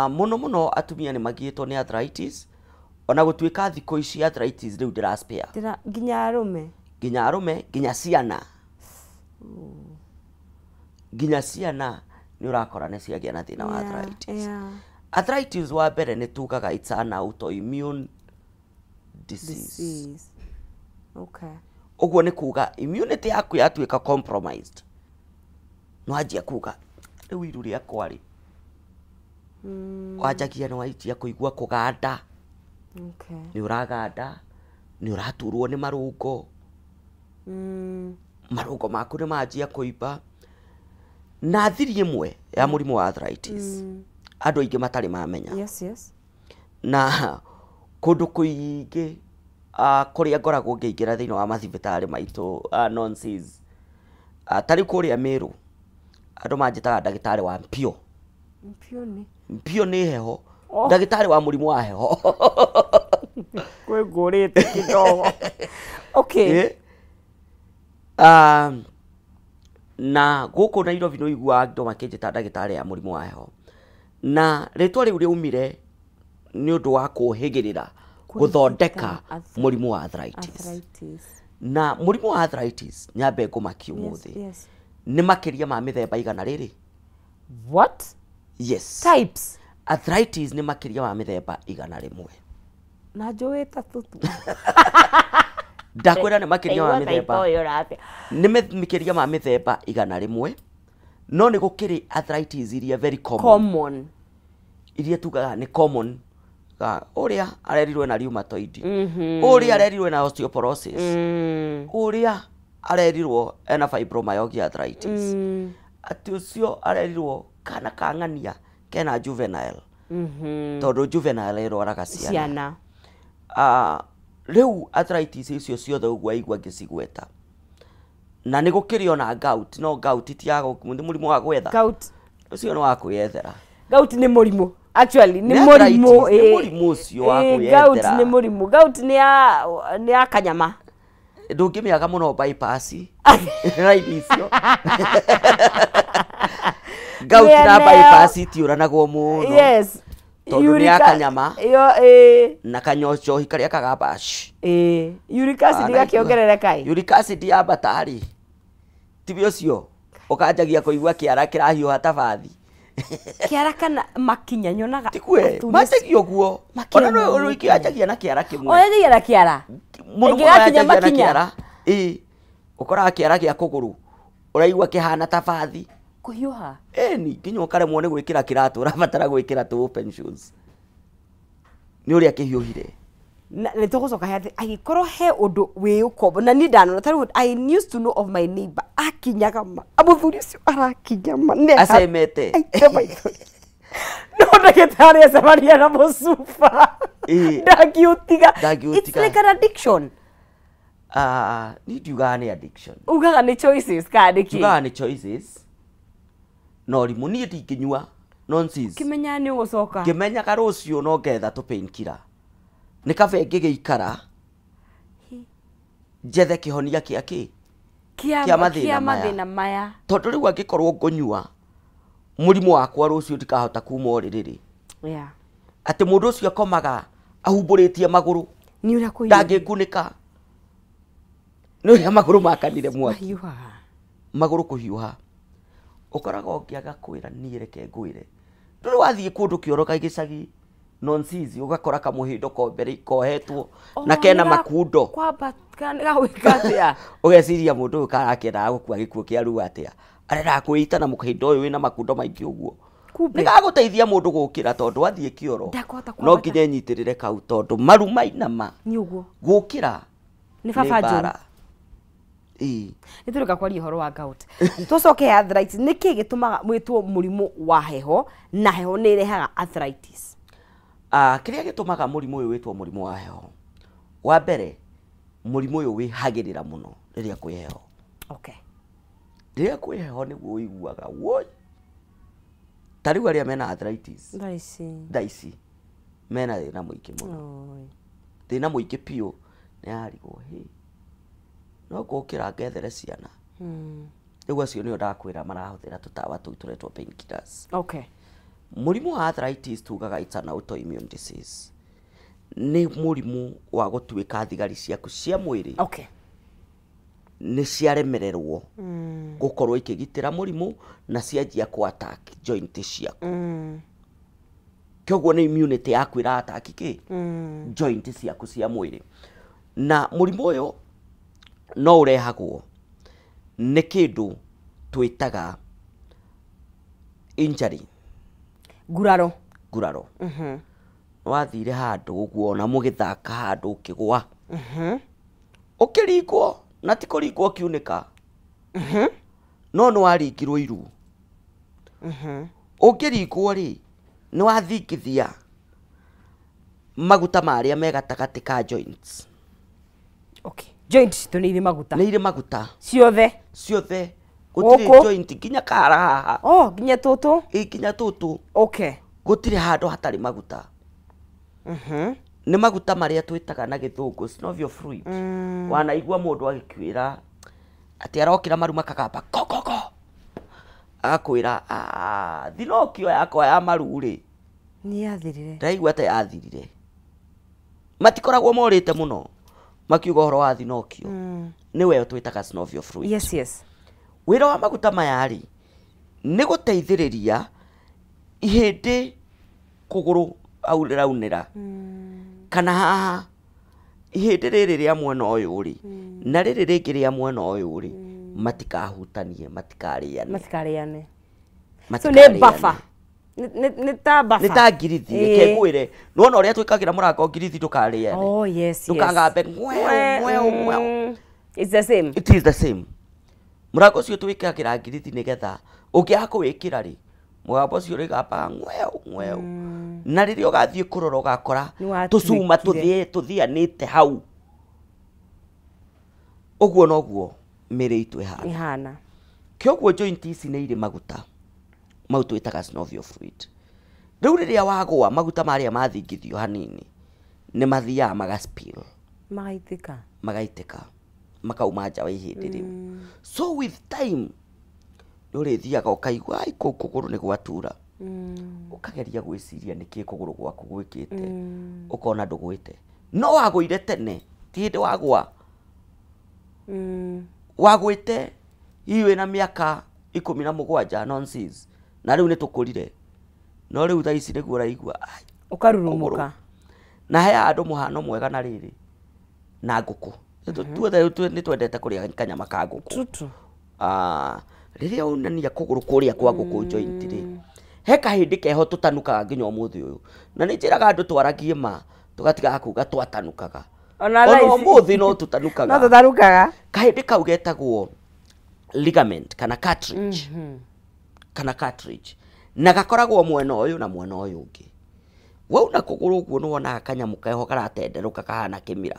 B: Mũno mũno atumia nĩ magiĩtwo nĩ arthritis, ona gũtuĩka thikũ ici arthritis rĩu ndĩra spare.
A: Ndĩra, nginya arũme.
B: Nginya arũme, nginya ciana. Nginya ciana nĩ ũrakora nĩ ciagĩa na thĩna wa arthritis. Arthritis wa mbere nĩ tugaga it's an autoimmune disease.
A: Disease. Okay.
B: Ũguo nĩ kuga immunity yaku yatuĩka compromised. Nĩ wanjia kuga rĩu iru rĩakwa rĩ. Wanjagia nĩ wanjia kũigua kũganda.
A: Okay.
B: Nĩ ũraganda, nĩ ũraturwo nĩ marũngo. Marũngo maku nĩ manjia kũimba. Na thiri ĩmwe ya mũrimũ wa arthritis. Andũ aingĩ matarĩ mamenya.
A: Yes, yes.
B: Na kũndũ kũingĩ, kũrĩa ngoragwo ngĩingĩra thĩinĩ wa mathibitarĩ maitũ, nonsense. Ta rĩu kũrĩa Meru, andũ manjĩtaga ndagĩtarĩ wa mpio.
A: Mpio nĩ?
B: Mpio nĩ heho.
A: Oh.
B: Ndagĩtarĩ wa mũrimũ wa heho.
A: Kwĩ ngũrĩte kidogo. Okay.
B: Na gũkũ Nairobi nĩ ũiguaga andũ makĩnjĩta ndagĩtarĩ ya mũrimũ wa heho. Na rĩtwa rĩu rĩaumire nĩ ũndũ wa kũhĩgĩrĩra gũthondeka mũrimũ wa arthritis.
A: Arthritis.
B: Na mũrimũ wa arthritis nyambe ngũmakie ũmũthĩ.
A: Yes, yes.
B: Nĩ makĩria ma mĩthemba igana rĩrĩ.
A: What?
B: Yes.
A: Types.
B: Arthritis nĩ makĩria ma mĩthemba igana rĩmwe.
A: Na njũĩ ĩtatũ tu.
B: Ndakwĩra nĩ makĩria ma mĩthemba. Nĩ makĩria ma mĩthemba 100. No nĩ gũkĩrĩ arthritis iria very common. Iria tugaga nĩ common. Ũrĩa arerirwo na rheumatoid. Ũrĩa arerirwo na osteoporosis. Ũrĩa arerirwo ena fibromyalgia arthritis. Atĩ ũcio arerirwo kana kang'ania kena juvenile. Tondũ juvenile ĩrwaraga ciana. Rĩu arthritis icio ciothe ũguo aigua ngĩcigweta. Na nĩ gũkĩrĩ ona gout, no gout ti ya nĩ mũrimũ wa gwetha.
A: Gout
B: ũcio nĩ wa kwĩyethera.
A: Gout nĩ mũrimũ. Actually nĩ mũrimũ.
B: Nĩ mũrimũ ũcio wa kwĩyethera.
A: Gout nĩ mũrimũ. Gout nĩ ya kanyama.
B: Ndũngĩmĩaga mũno bypass. Raini icio. Gout na bypass itiũranagwo mũno.
A: Yes.
B: Tondũ nĩ ya kanyama. Na kanyocohi karĩa kagamba.
A: Uric acid gakĩongerereka.
B: Uric acid yambata rĩ, tibi ũcio ũkanjagia kũigua kĩara kĩrahiũha ta bathi.
A: Kĩara kana makinya nyonaga.
B: Tikwe, manjagia ũguo. Ona no ũrĩa na kĩara kĩmwe.
A: Oyanjagia na kĩara.
B: Mũno mũno yanjagia na kĩara. Ĩĩ. Ũkoraga kĩara gĩa kũgũrũ ũraigua kĩhana ta bathi.
A: Kũhiũha.
B: Ĩni nginya ũkaremwo nĩ gwĩkĩra kĩratũ, ũrabatara gwĩkĩra tũ open shoes. Nĩ ũrĩa kĩhiũhire.
A: Na nĩ tũgũcoka he atĩ angĩkorwo he ũndũ wĩ ũkombo na niĩ ndanona ta rĩu I used to know of my neighbor akinyaga ma mũthuri ũcio arakinya ma
B: acemete
A: no ndagĩtarĩ acemania na mũcuba ndangĩũtiga. It's like an addiction.
B: Niĩ ndiugaga nĩ addiction.
A: Ugaga nĩ choices kana nĩ kĩ?
B: Njugaga nĩ choices. No rimũ niĩ ndingĩnyua nonsense.
A: Kĩmenya nĩ ũgũcoka.
B: Ngĩmenyaga rũciũ no ngetha tũ painkiller. Nĩ kabe ngĩgĩikara njethe kĩhonia kĩa kĩ? Kĩa mathĩna
A: maya.
B: Tondũ rĩu angĩkorwo ngũnyua mũrimũ wakwa rũciũ ndikahota kuma ũrĩrĩ.
A: Yeah.
B: Atĩ mũndũ ũcio akomaga ahumbũrĩtie magũrũ.
A: Nĩ ũrĩa kũhiũha.
B: Ndangĩkunĩka. Nĩ ũrĩa magũrũ makanire mwaki. Magũrũ kũhiũha. Ũkoraga ũngĩaga kwĩra niĩ reke ngwĩre. Ndũrĩ wathiĩ kũndũ kĩoro gĩcagi nonsense ũgakora kamũhĩndo kombere kohetwo na kena makundo.
A: Kwamba gagwĩka atĩa?
B: Ũgeciria mũndũ ũyũ karakĩendaga gũkua gĩkuũ kĩa ruo atĩa? Arenda kwĩita na mũhĩndo ũyũ wĩna makundo maingĩ ũguo. Nĩ gagũteithia mũndũ gũkĩra tondũ athiĩ kĩoro no nginya enyitĩrĩre kau tondũ maru mainama.
A: Nĩ ũguo.
B: Gũkĩra
A: nĩ baba John.
B: Nĩ
A: tũrĩka kwaria ũhoro wa gout. Tũcoke arthritis. Nĩ kĩ gĩtũmaga mwĩtwo mũrimũ wa heho na heho nĩ ĩrehaga arthritis?
B: Kĩrĩa gĩtũmaga mũrimũ ũyũ wĩtwo mũrimũ wa heho. Wa mbere, mũrimũ ũyũ wĩhagĩrĩra mũno rĩrĩa kwĩ heho.
A: Okay.
B: Rĩrĩa kwĩ heho nĩguo ũiguaga woi. Ta rĩu arĩa mena arthritis thaa ici mena thĩna mũingĩ mũno. Thĩna mũingĩ biũ nĩ arigwo hĩ. No ngũkĩra ngethere ciana. Rĩu acio nĩo ndakwĩra marahũthĩra tũtawa tũu tũretwo painkillers.
A: Okay.
B: Mũrimũ wa arthritis tugaga it's an autoimmune disease. Nĩ mũrimũ wa gũtuĩka thigari ciaku cia mwĩrĩ.
A: Okay.
B: Nĩ ciaremererwo gũkorwo ikĩgitĩra mũrimũ na cianjia kũ attack joint ciaku. Kĩoguo nĩ immunity yaku ĩra attack kĩ? Joint ciaku cia mwĩrĩ. Na mũrimũ ũyũ no ũrehagwo nĩ kĩndũ twĩtaga injury.
A: Nguraro.
B: Nguraro. Wathire handũ ũguo ona mũgĩthaka handũ ũkĩgũa. Ũkĩringwo na ti kũringwo ũkiunĩka. No nĩ waringirwo iru. Ũngĩringwo rĩ, nĩ wathingithia maguta marĩa me gatagatĩ ka joints.
A: Okay. Joint citũ nĩ irĩ maguta.
B: Nĩ irĩ maguta.
A: Ciothe.
B: Ciothe. Gũtirĩ joint nginya kara haha.
A: Oh, nginya tũtũ.
B: Ĩ nginya tũtũ.
A: Okay.
B: Gũtirĩ handũ hatarĩ maguta. Nĩ maguta marĩa twĩtaga na gĩthũngũ synovial fluid. Wanaigua mũndũ agĩkwĩra atĩ arokĩra maru makagamba kokoko. Agakwĩra thinokio yakwa ya maru rĩ
A: nĩ yathirire.
B: Ndaigua ta yathirire. Matikoragwo morĩte mũno makiuga ũhoro wa thinokio. Nĩwe twĩtaga synovial fluid.
A: Yes, yes.
B: Wĩra wa maguta maya rĩ nĩ gũteithĩrĩria ihĩndĩ kũgũrũ au rĩraunĩra kana haha Ihĩndĩ rĩrĩ rĩa mwena ũyũ rĩ na rĩrĩ rĩngĩ rĩa mwena ũyũ rĩ matikahutanie, matikarĩane.
A: Matikarĩane. So nĩ buffer. Nĩ ta buffer.
B: Nĩ ta ngirithi, reke ngwĩre. Nĩwona ũrĩa twĩkagĩra mũrango ngirithi ndũkarĩane.
A: Oh yes, yes.
B: Ndũkagambe ngweo ngweo ngweo.
A: It's the same.
B: It is the same. Mũrango ũcio twĩkagĩra ngirithi nĩgetha ũngĩaga kũwĩkĩra rĩ mũgambo ũcio ũrĩgambaga ngweo ngweo. Na rĩrĩa ũgathiĩ kũrora ũgakora tũcuma tũthianĩte hau. Ũguo noguo mĩĩrĩ itũ ĩhana. Kĩoguo joint ici nĩ irĩ maguta mau twĩtaga synovial fluid. Rĩu rĩrĩa wagũa maguta marĩa mathingithio hanini nĩ mathiaga magaspill.
A: Magaitĩka.
B: Magaitĩka. Makauma nja wa ihĩndĩ rĩu. So with time nĩ ũrĩthiaga ũkaigua ai kũu kũgũrũ nĩ gwatura. Ũkageria gwĩciria nĩkĩ kũgũrũ gwaku gwĩkĩte. Ũkona ndũgwĩte. No wagũire tene, ti hĩndĩ wagũa. Wagwĩte hihi wĩna mĩaka 17 nonsense. Na rĩu nĩ tũkũrire. No rĩu thaa ici nĩguo ũraigua ai
A: ũkarurumũka.
B: Na he andũ mũhano mwega na rĩrĩ na ngũkũ. Tuothe nĩ twendete kũrĩa kanyama ka ngũkũ. Rĩrĩa ũnania kũgũrũ kũrĩa kwa ngũkũ joint rĩ he kahĩndĩ keho tũtanukaga nginya ũmũthĩ ũyũ. Na nĩ njĩraga andũ twaragie ma tũgatigaga kuga twatanukaga. Ona ũmũthĩ no tũtanukaga.
A: No tũtanukaga.
B: Kahĩndĩ kau getagwo ligament kana cartridge. Kana cartridge. Na gakoragwo mwena ũyũ na mwena ũyũ ũngĩ. Wauna kũgũrũ ũguo nĩ wonaga kanyamũ keho karatenderũka kahana kĩmira.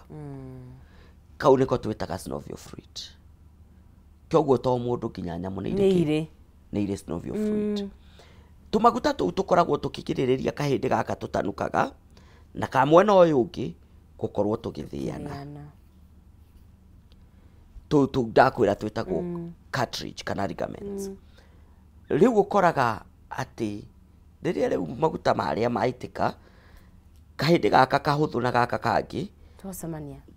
B: Kau nĩko twĩtaga synovial fluid. Kĩoguo to mũndũ nginya nyamũ nĩ irĩ nĩ irĩ synovial fluid. Tũmaguta tũu tũkoragwo tũkĩgirĩrĩria kahĩndĩ gaka tũtanukaga na ka mwena ũyũ ũngĩ gũkorwo tũgĩthĩana. Tũu ndakwĩra twĩtagwo cartridge kana ligaments. Rĩu ũkoraga atĩ rĩrĩa rĩu maguta marĩa maitĩka kahĩndĩ gaka kahũthũ na gaka kangĩ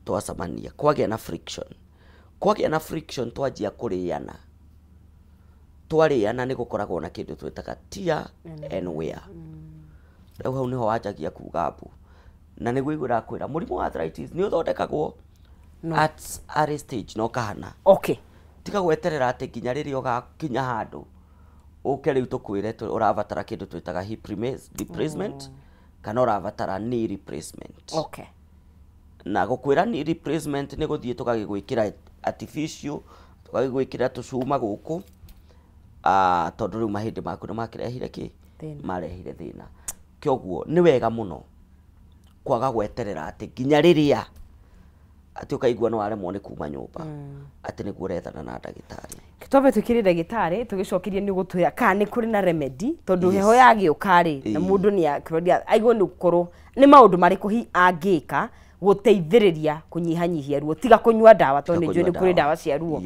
B: twacemania kwagĩa na friction. Kwagĩa na friction twanjia kũrĩana. Twarĩana nĩ gũkoragwo na kĩndũ twĩtaga tear and wear. Rĩu hau nĩho wanjagia kuga mbu. Na nĩguo irakwĩra mũrimũ wa arthritis nĩ ũthondekagwo at early stage no kahana.
A: Okay.
B: Tiga gweterera atĩ nginya rĩrĩa ũgakinya handũ ũke rĩu tũkwĩre ũrabatara kĩndũ twĩtaga hip replacement kana ũrabatara knee replacement.
A: Okay.
B: Na gũkwĩra knee replacement nĩ gũthiĩ tũgagĩgwĩkĩra artificial, tũgagĩgwĩkĩra tũcuma gũkũ tondũ rĩu mahĩndĩ maku nĩ makĩrehire kĩ? Marehire thĩna. Kĩoguo nĩ wega mũno kwaga gweterera atĩ nginya rĩrĩa atĩ ũkaigua nĩ waremwo nĩ kuma nyũmba atĩ nĩguo ũrethana na ndagĩtarĩ.
A: Twambe twĩkĩre ndagĩtarĩ tũgĩcokerie nĩ gũtwĩra kana nĩ kũrĩ na remedy tondũ heho yagĩũka rĩ na mũndũ nĩ akĩroria aigua nĩ gũkorwo nĩ maũndũ marĩkũ hihi angĩka gũteithĩrĩria kũnyihanyihia ruo tiga kũnyua ndawa tondũ nĩ njũĩ nĩ kũrĩ ndawa cia ruo.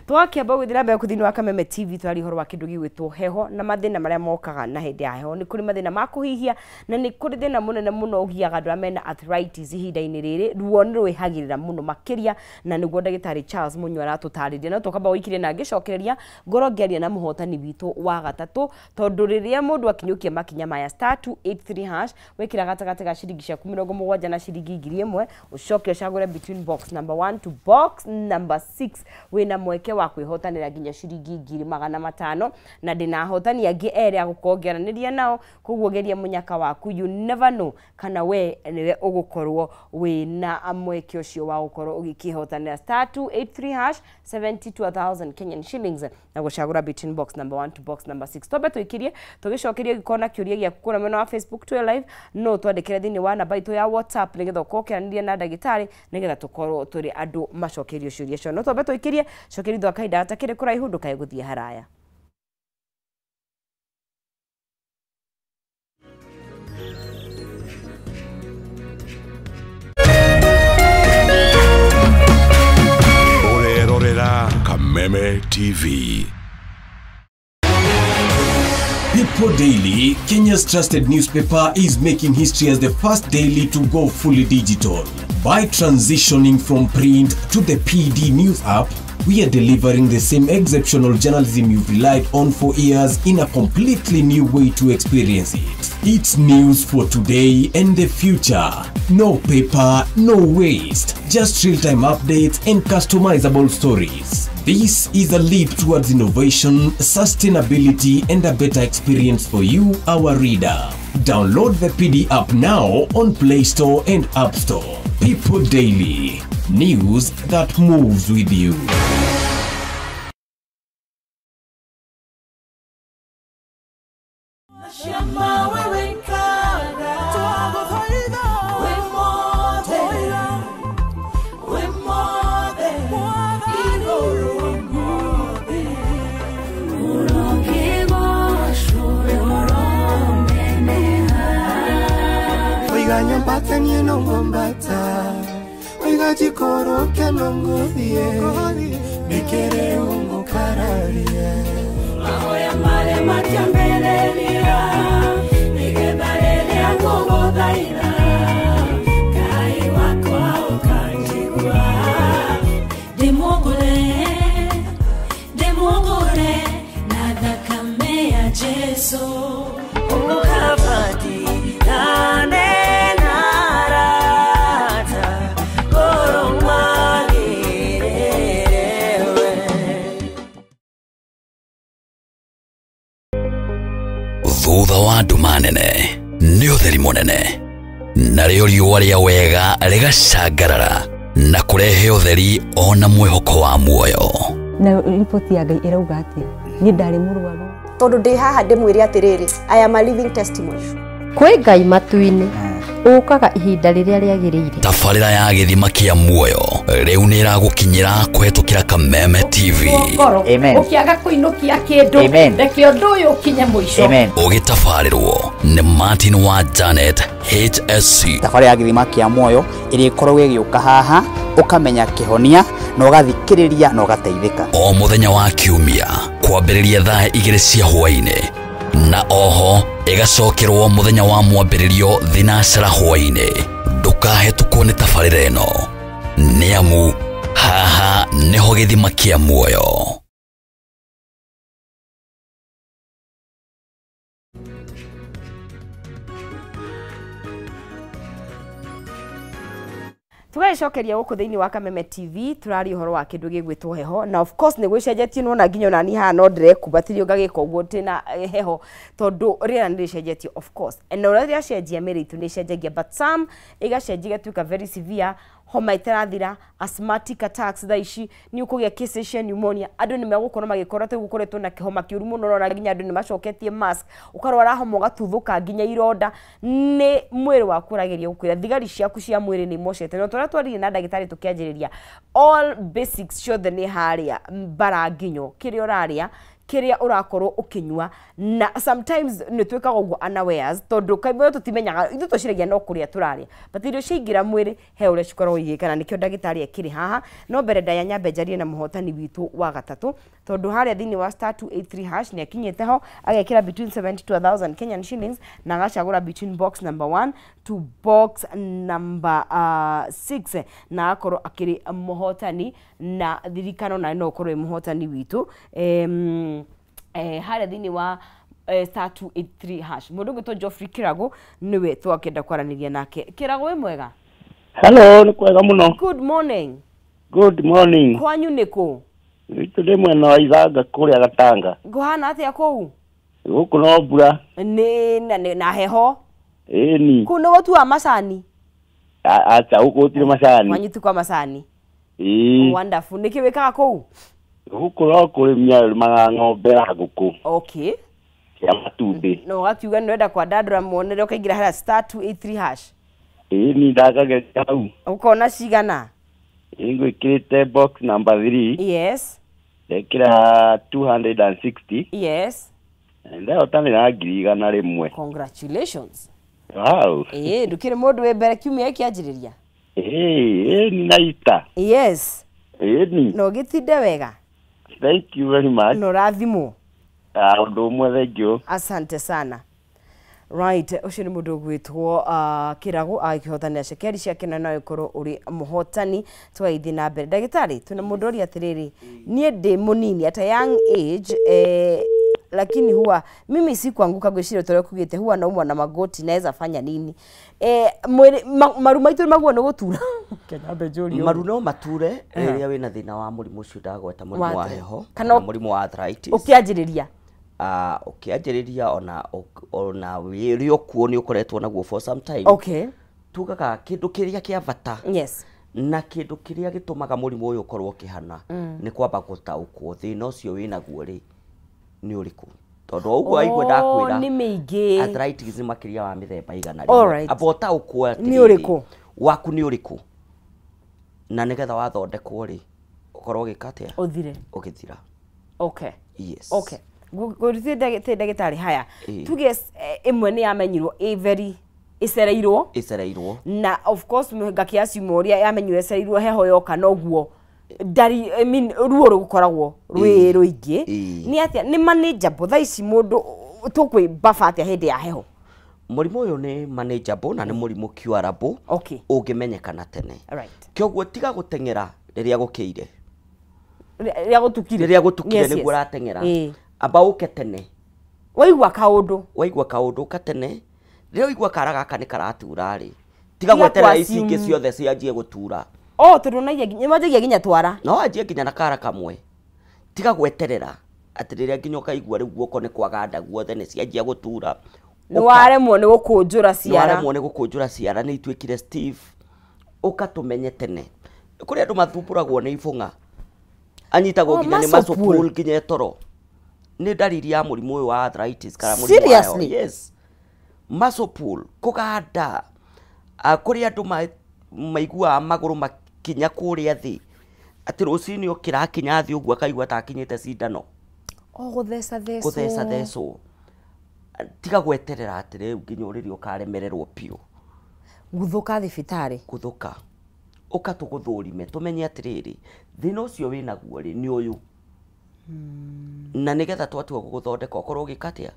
A: Twakĩamba gũthiĩ na mbere thĩinĩ wa Kameme TV twaria ũhoro wa kĩndũ gĩgwĩtwo heho na mathĩna marĩa mokaga na hĩndĩ ya heho. Nĩ kũrĩ mathĩna ma kũhihia na nĩ kũrĩ thĩna mũnene mũno ũgiaga andũ arĩa mena arthritis ihinda-inĩ rĩrĩ. Ruo nĩ rwĩhagĩrĩra mũno makĩria na nĩguo ndagĩtarĩ Charles Munyua aratũtarĩria. No tũkamba gũikirie na ngĩcokereria ngorwo ngĩaria na mũhotani witũ wa gatatũ tondũ rĩrĩa mũndũ akinyũkia makinya maya *283# wĩkĩra gatagatĩ ga ciringi ciaku 70 na ciringi 1000 ũcoke ũcagũre between box number 1 to box number 6 wĩna mweke wa kwĩhotanĩra nginya ciringi 500,000 na ndĩna ahotani angĩ erĩ agũkorwo ngĩaranĩria nao. Koguo geria mũnyaka waku, you never know kana we nĩwe ũgũkorwo wĩna mweke ũcio wa gũkorwo ũgĩkĩhotanĩra *283# 72,000 Kenyan shillings na gũcagũra between box number 1 to box number 6. Twambe tũikirie tũgĩcokerie ũngĩkorwo na kĩũria gĩaku kũrĩa mwena wa Facebook twĩ live no twandĩkĩre thĩinĩ wa namba itũ ya WhatsApp nĩgetha ũkorwo ũkĩaranĩria na ndagĩtarĩ nĩgetha tũkorwo tũrĩ andũ macokerio ciũria cio. No twambe tũikirie cokeria thutha wa kahinda gatakĩrĩ kũraihu ndũkae gũthiĩ haraya.
C: Ũrerorera Kameme TV.
D: People Daily, Kenya's trusted newspaper, is making history as the first daily to go fully digital. By transitioning from print to the PD News app, We are delivering the same exceptional journalism you've relied on for years in a completely new way to experience it. It's news for today and the future. No paper, no waste. Just real-time updates and customizable stories. This is a leap towards innovation, sustainability, and a better experience for you, our reader. Download the PD app now on Play Store and App Store. People Daily. News that moves with you.
E: Thutha wa nduma nene nĩ ũtheri mũnene, narĩo riũa rĩa wega rĩgacangarara na kũrehe ũtheri ona mwĩhoko wa muoyo.
F: Na riboti ya Ngai ĩrauga atĩa? Niĩ ndarĩ mũrwaru.
G: Tondũ ndĩ haha ndĩmwĩre atĩrĩrĩ, I am a living testimony.
H: Kwĩ Ngai matu-inĩ ũkaga ihinda rĩrĩa rĩagĩrĩire.
E: Tabarĩra ya gĩthima kĩa muoyo rĩu nĩ ĩragũkinyĩra kũhetũkĩra Kameme TV.
I: Amen. Ũkĩaga kũinũkia kĩndũ, reke ũndũ ũyũ ũkinye mũico.
E: Ũgĩtabarĩrwo nĩ Martin wa Janet HSC.
J: Tabarĩra ya gĩthima kĩa muoyo ĩrĩa ĩkoragwo ĩgĩũka haha ũkamenya kĩhonia na ũgathikĩrĩria na ũgateithĩka.
E: O mũthenya wa kiumia kwambĩrĩria thaa 2 cia hwaĩ-inĩ, na oho ĩgacokerwo mũthenya wa mwambĩrĩrio thinacera hwaĩ-inĩ. Ndũkahetũkwo nĩ tabarĩra ĩno, nĩ amu haha nĩho gĩthima kĩa muoyo.
A: Tũgagĩcokeria gũkũ thĩinĩ wa Kameme TV tũraria ũhoro wa kĩndũ gĩgwĩtwo heho, na of course nĩ gwĩcenjetie, nĩwona nginya onani haha no ndĩrekumbatĩrio ngagĩka ũguo ndĩna heho tondũ rĩera nĩ rĩcenjetio of course, na ũrĩa rĩacenjia mĩĩrĩ itũ nĩ ĩcenjagia, but some ĩgacenjia ĩgatuĩka very severe, homa ĩtarathira, asthmatic attacks thaa ici nĩ ũkũgĩa cases cia pneumonia, andũ nĩ megũkorwo magĩkorwo atĩ gũkoretwo na kĩhoma kĩũru mũno, ũrona nginya andũ nĩ macoketie mask, ũkarwara homa ũgatuthũka nginya ironda, nĩ mwĩrĩ waku ũrageria gũkwĩra thigari ciaku cia mwĩrĩ nĩ imocete. No tũrĩa twaririe na ndagĩtarĩ tũkĩanjĩrĩria all basics ciothe nĩ harĩa mbara nginyo, kĩrĩa ũrarĩa, kĩrĩa ũrakorwo ũkĩnyua, na sometimes nĩ twĩkaga ũguo unawares tondũ kaimwe tũtimenyaga, ithuĩ twĩciragia no kũrĩa tũrarĩa, but irio ciaingĩra mwĩrĩ he ũrĩa cikoragwo igĩka, na nĩkĩo ndagĩtarĩ akĩrĩ haha. No mbere ndaya nyambe njarie na mũhotani witũ wa gatatũ, tondũ harĩa thĩinĩ wa star 283 hash nĩ akinyĩte ho agekĩra between 70 to 1000 Kenyan shillings na agacagũra between box number 1 to box number 6 na akorwo akĩrĩ mũhotani, na thirikano na no ũkorwo wĩ mũhotani witũ harĩa thĩinĩ wa star 283 hash. Mũndũ ũgwĩtwo Geoffrey Kirago nĩwe twakĩenda kwaranĩria nake. Kirago, wĩ mwega?
K: Hello, nĩ kwega mũno.
A: Good morning.
K: Good morning.
A: Kwanyu nĩ kũ?
K: Gwitũ ndĩ mwena wa Ithanga kũrĩa Gatanga.
A: Ngũhana atĩa kũu?
K: Gũkũ no mbura.
A: Nĩ na heho?
K: Ĩni.
A: Kũu nĩ gũtua macani?
K: Acha, gũkũ gũtirĩ macani.
A: Kwanyu ti kwa macani?
K: Ĩĩ.
A: Wonderful. Nĩkĩ wĩkaga kũu?
K: Gũkũ no kũrĩmia rĩmaga ng'ombe na ngũkũ.
A: Okay.
K: Cia matumbĩ.
A: No ũgakiuga nĩ ũrenda kwandandũra muonere ũkaingĩra harĩa star 283 hash.
K: Ĩni ndakageria hau.
A: Ũkona cigana?
K: Ĩĩ ngwĩkĩrĩte box number 3.
A: Yes.
K: Ndekĩra 260.
A: Yes.
K: Ndahotanĩra 100,000.
A: Congratulations.
K: Wow.
A: Ĩĩ ndũkĩrĩ mũndũ wĩ mbere kiumia gĩkĩanjĩrĩria.
K: Ĩĩ ĩni na ita.
A: Yes.
K: Ĩni.
A: Na ũgĩtinde wega.
K: Thank you very much.
A: Na ũrathimwo.
K: Ũndũ ũmwe, thank you.
A: Asante sana. Right, ũcio nĩ mũndũ ũgwĩtwo Kĩrago agĩkĩhotanĩra cekeri ciake na no ĩkorwo ũrĩ mũhotani. Twagĩthiĩ na mbere ndagĩtarĩ, twĩna mũndũ ũria atĩrĩrĩ, niĩ ndĩ mũnini at a young age lakini huwa mimi si kuanguka gwĩciria tũrĩa kugĩte huwa naumwa na magoti, naweza fanya nini? Mwĩrĩ maru maitũ nĩ maguo nĩ gũtura. Kenya njũrie.
B: Maru no mature rĩrĩa wĩna thĩna wa mũrimũ ũcio ndagweta, mũrimũ wa heho
A: kana
B: mũrimũ wa arthritis
A: ũkĩanjĩrĩria
B: ũkĩanjĩrĩria ona wĩrĩ okuo nĩ ũkoretwo naguo for some time.
A: Okay.
B: Tugaga kĩndũ kĩrĩa kĩa bata.
A: Yes.
B: Na kĩndũ kĩrĩa gĩtũmaga mũrimũ ũyũ ũkorwo ũkĩhana nĩ kwamba gũtaũkwo thĩna ũcio wĩnaguo rĩ nĩ ũrĩkũ, tondũ ũguo aigua ndakwĩra
A: nĩ mĩingĩ.
B: Arthritis nĩ makĩria wa mĩthemba 100. Amba ũtaũkwo atĩrĩrĩ
A: nĩ ũrĩkũ
B: waku nĩ ũrĩkũ, na nĩgetha wathondekwo rĩ ũkorwo ũgĩka atĩa,
A: ũthire
B: ũgĩthira.
A: Okay.
B: Yes.
A: Okay. Gũthiĩ ndagĩtarĩ haya tuge ĩmwe nĩ yamenyirwo ĩ very ĩcereirwo na of course ngakĩaciuma ũrĩa yamenyirwo ĩcereirwo heho yoka noguo ndari, I mean ruo rũgũkoragwo rwĩ rũingĩ. Nĩ atĩa nĩ manageable thaa ici mũndũ tũkwĩbaba atĩa hĩndĩ ya heho?
B: Mũrimũ ũyũ nĩ manageable na nĩ mũrimũ curable.
A: Okay.
B: Ũngĩmenyekana tene.
A: Right.
B: Kĩoguo tiga gũteng'era rĩrĩa gũkĩire,
A: rĩrĩa gũtukire,
B: rĩrĩa gũtukire nĩguo ũrateng'era. Amba ũke tene,
A: waigua kaũndũ,
B: ũka tene. Rĩrĩa waigua kara gaka nĩ karatura rĩ, tiga gweterera ici ingĩ ciothe cianjie gũtura.
A: Oh, tondũ nĩmanjagia nginya twara,
B: no anjie nginya na kara kamwe. Tiga gweterera atĩ rĩrĩa nginya ũkaigua rĩu guoko nĩ kwaganda guothe nĩ cianjia gũtura,
A: nĩ waremwo nĩ gũkũnjũra ciara,
B: nĩ waremwo nĩ gũkũnjũra ciara, nĩ ituĩkire stiff. Ũka tũmenye tene. Kũrĩ andũ mathumbũragwo nĩ ibũng'a, anyitagwo nginya nĩ muscle pull nginya toro. Nĩ ndariri ya mũrimũ ũyũ wa arthritis kana mũrimũ wa heho. Yes. Muscle pull, kũganda. Kũrĩ andũ maiguaga magũrũ makinya kũrĩa thĩ, atĩ rũcinĩ ũkĩra akinya thĩ ũguo akaigua ta akinyĩte cindano.
A: O gũtheca thecwo.
B: Gũtheca thecwo. Tiga gweterera atĩ rĩu nginya rĩrĩa ũkaremererwo biũ.
A: Gũthũka thibitarĩ.
B: Gũthũka. Ũka tũgũthũrime tũmenye atĩrĩrĩ thĩna ũcio wĩnaguo rĩ nĩ ũyũ. Na nĩgetha twatua gũgũthondeka ũkorwo ũgĩka atĩa,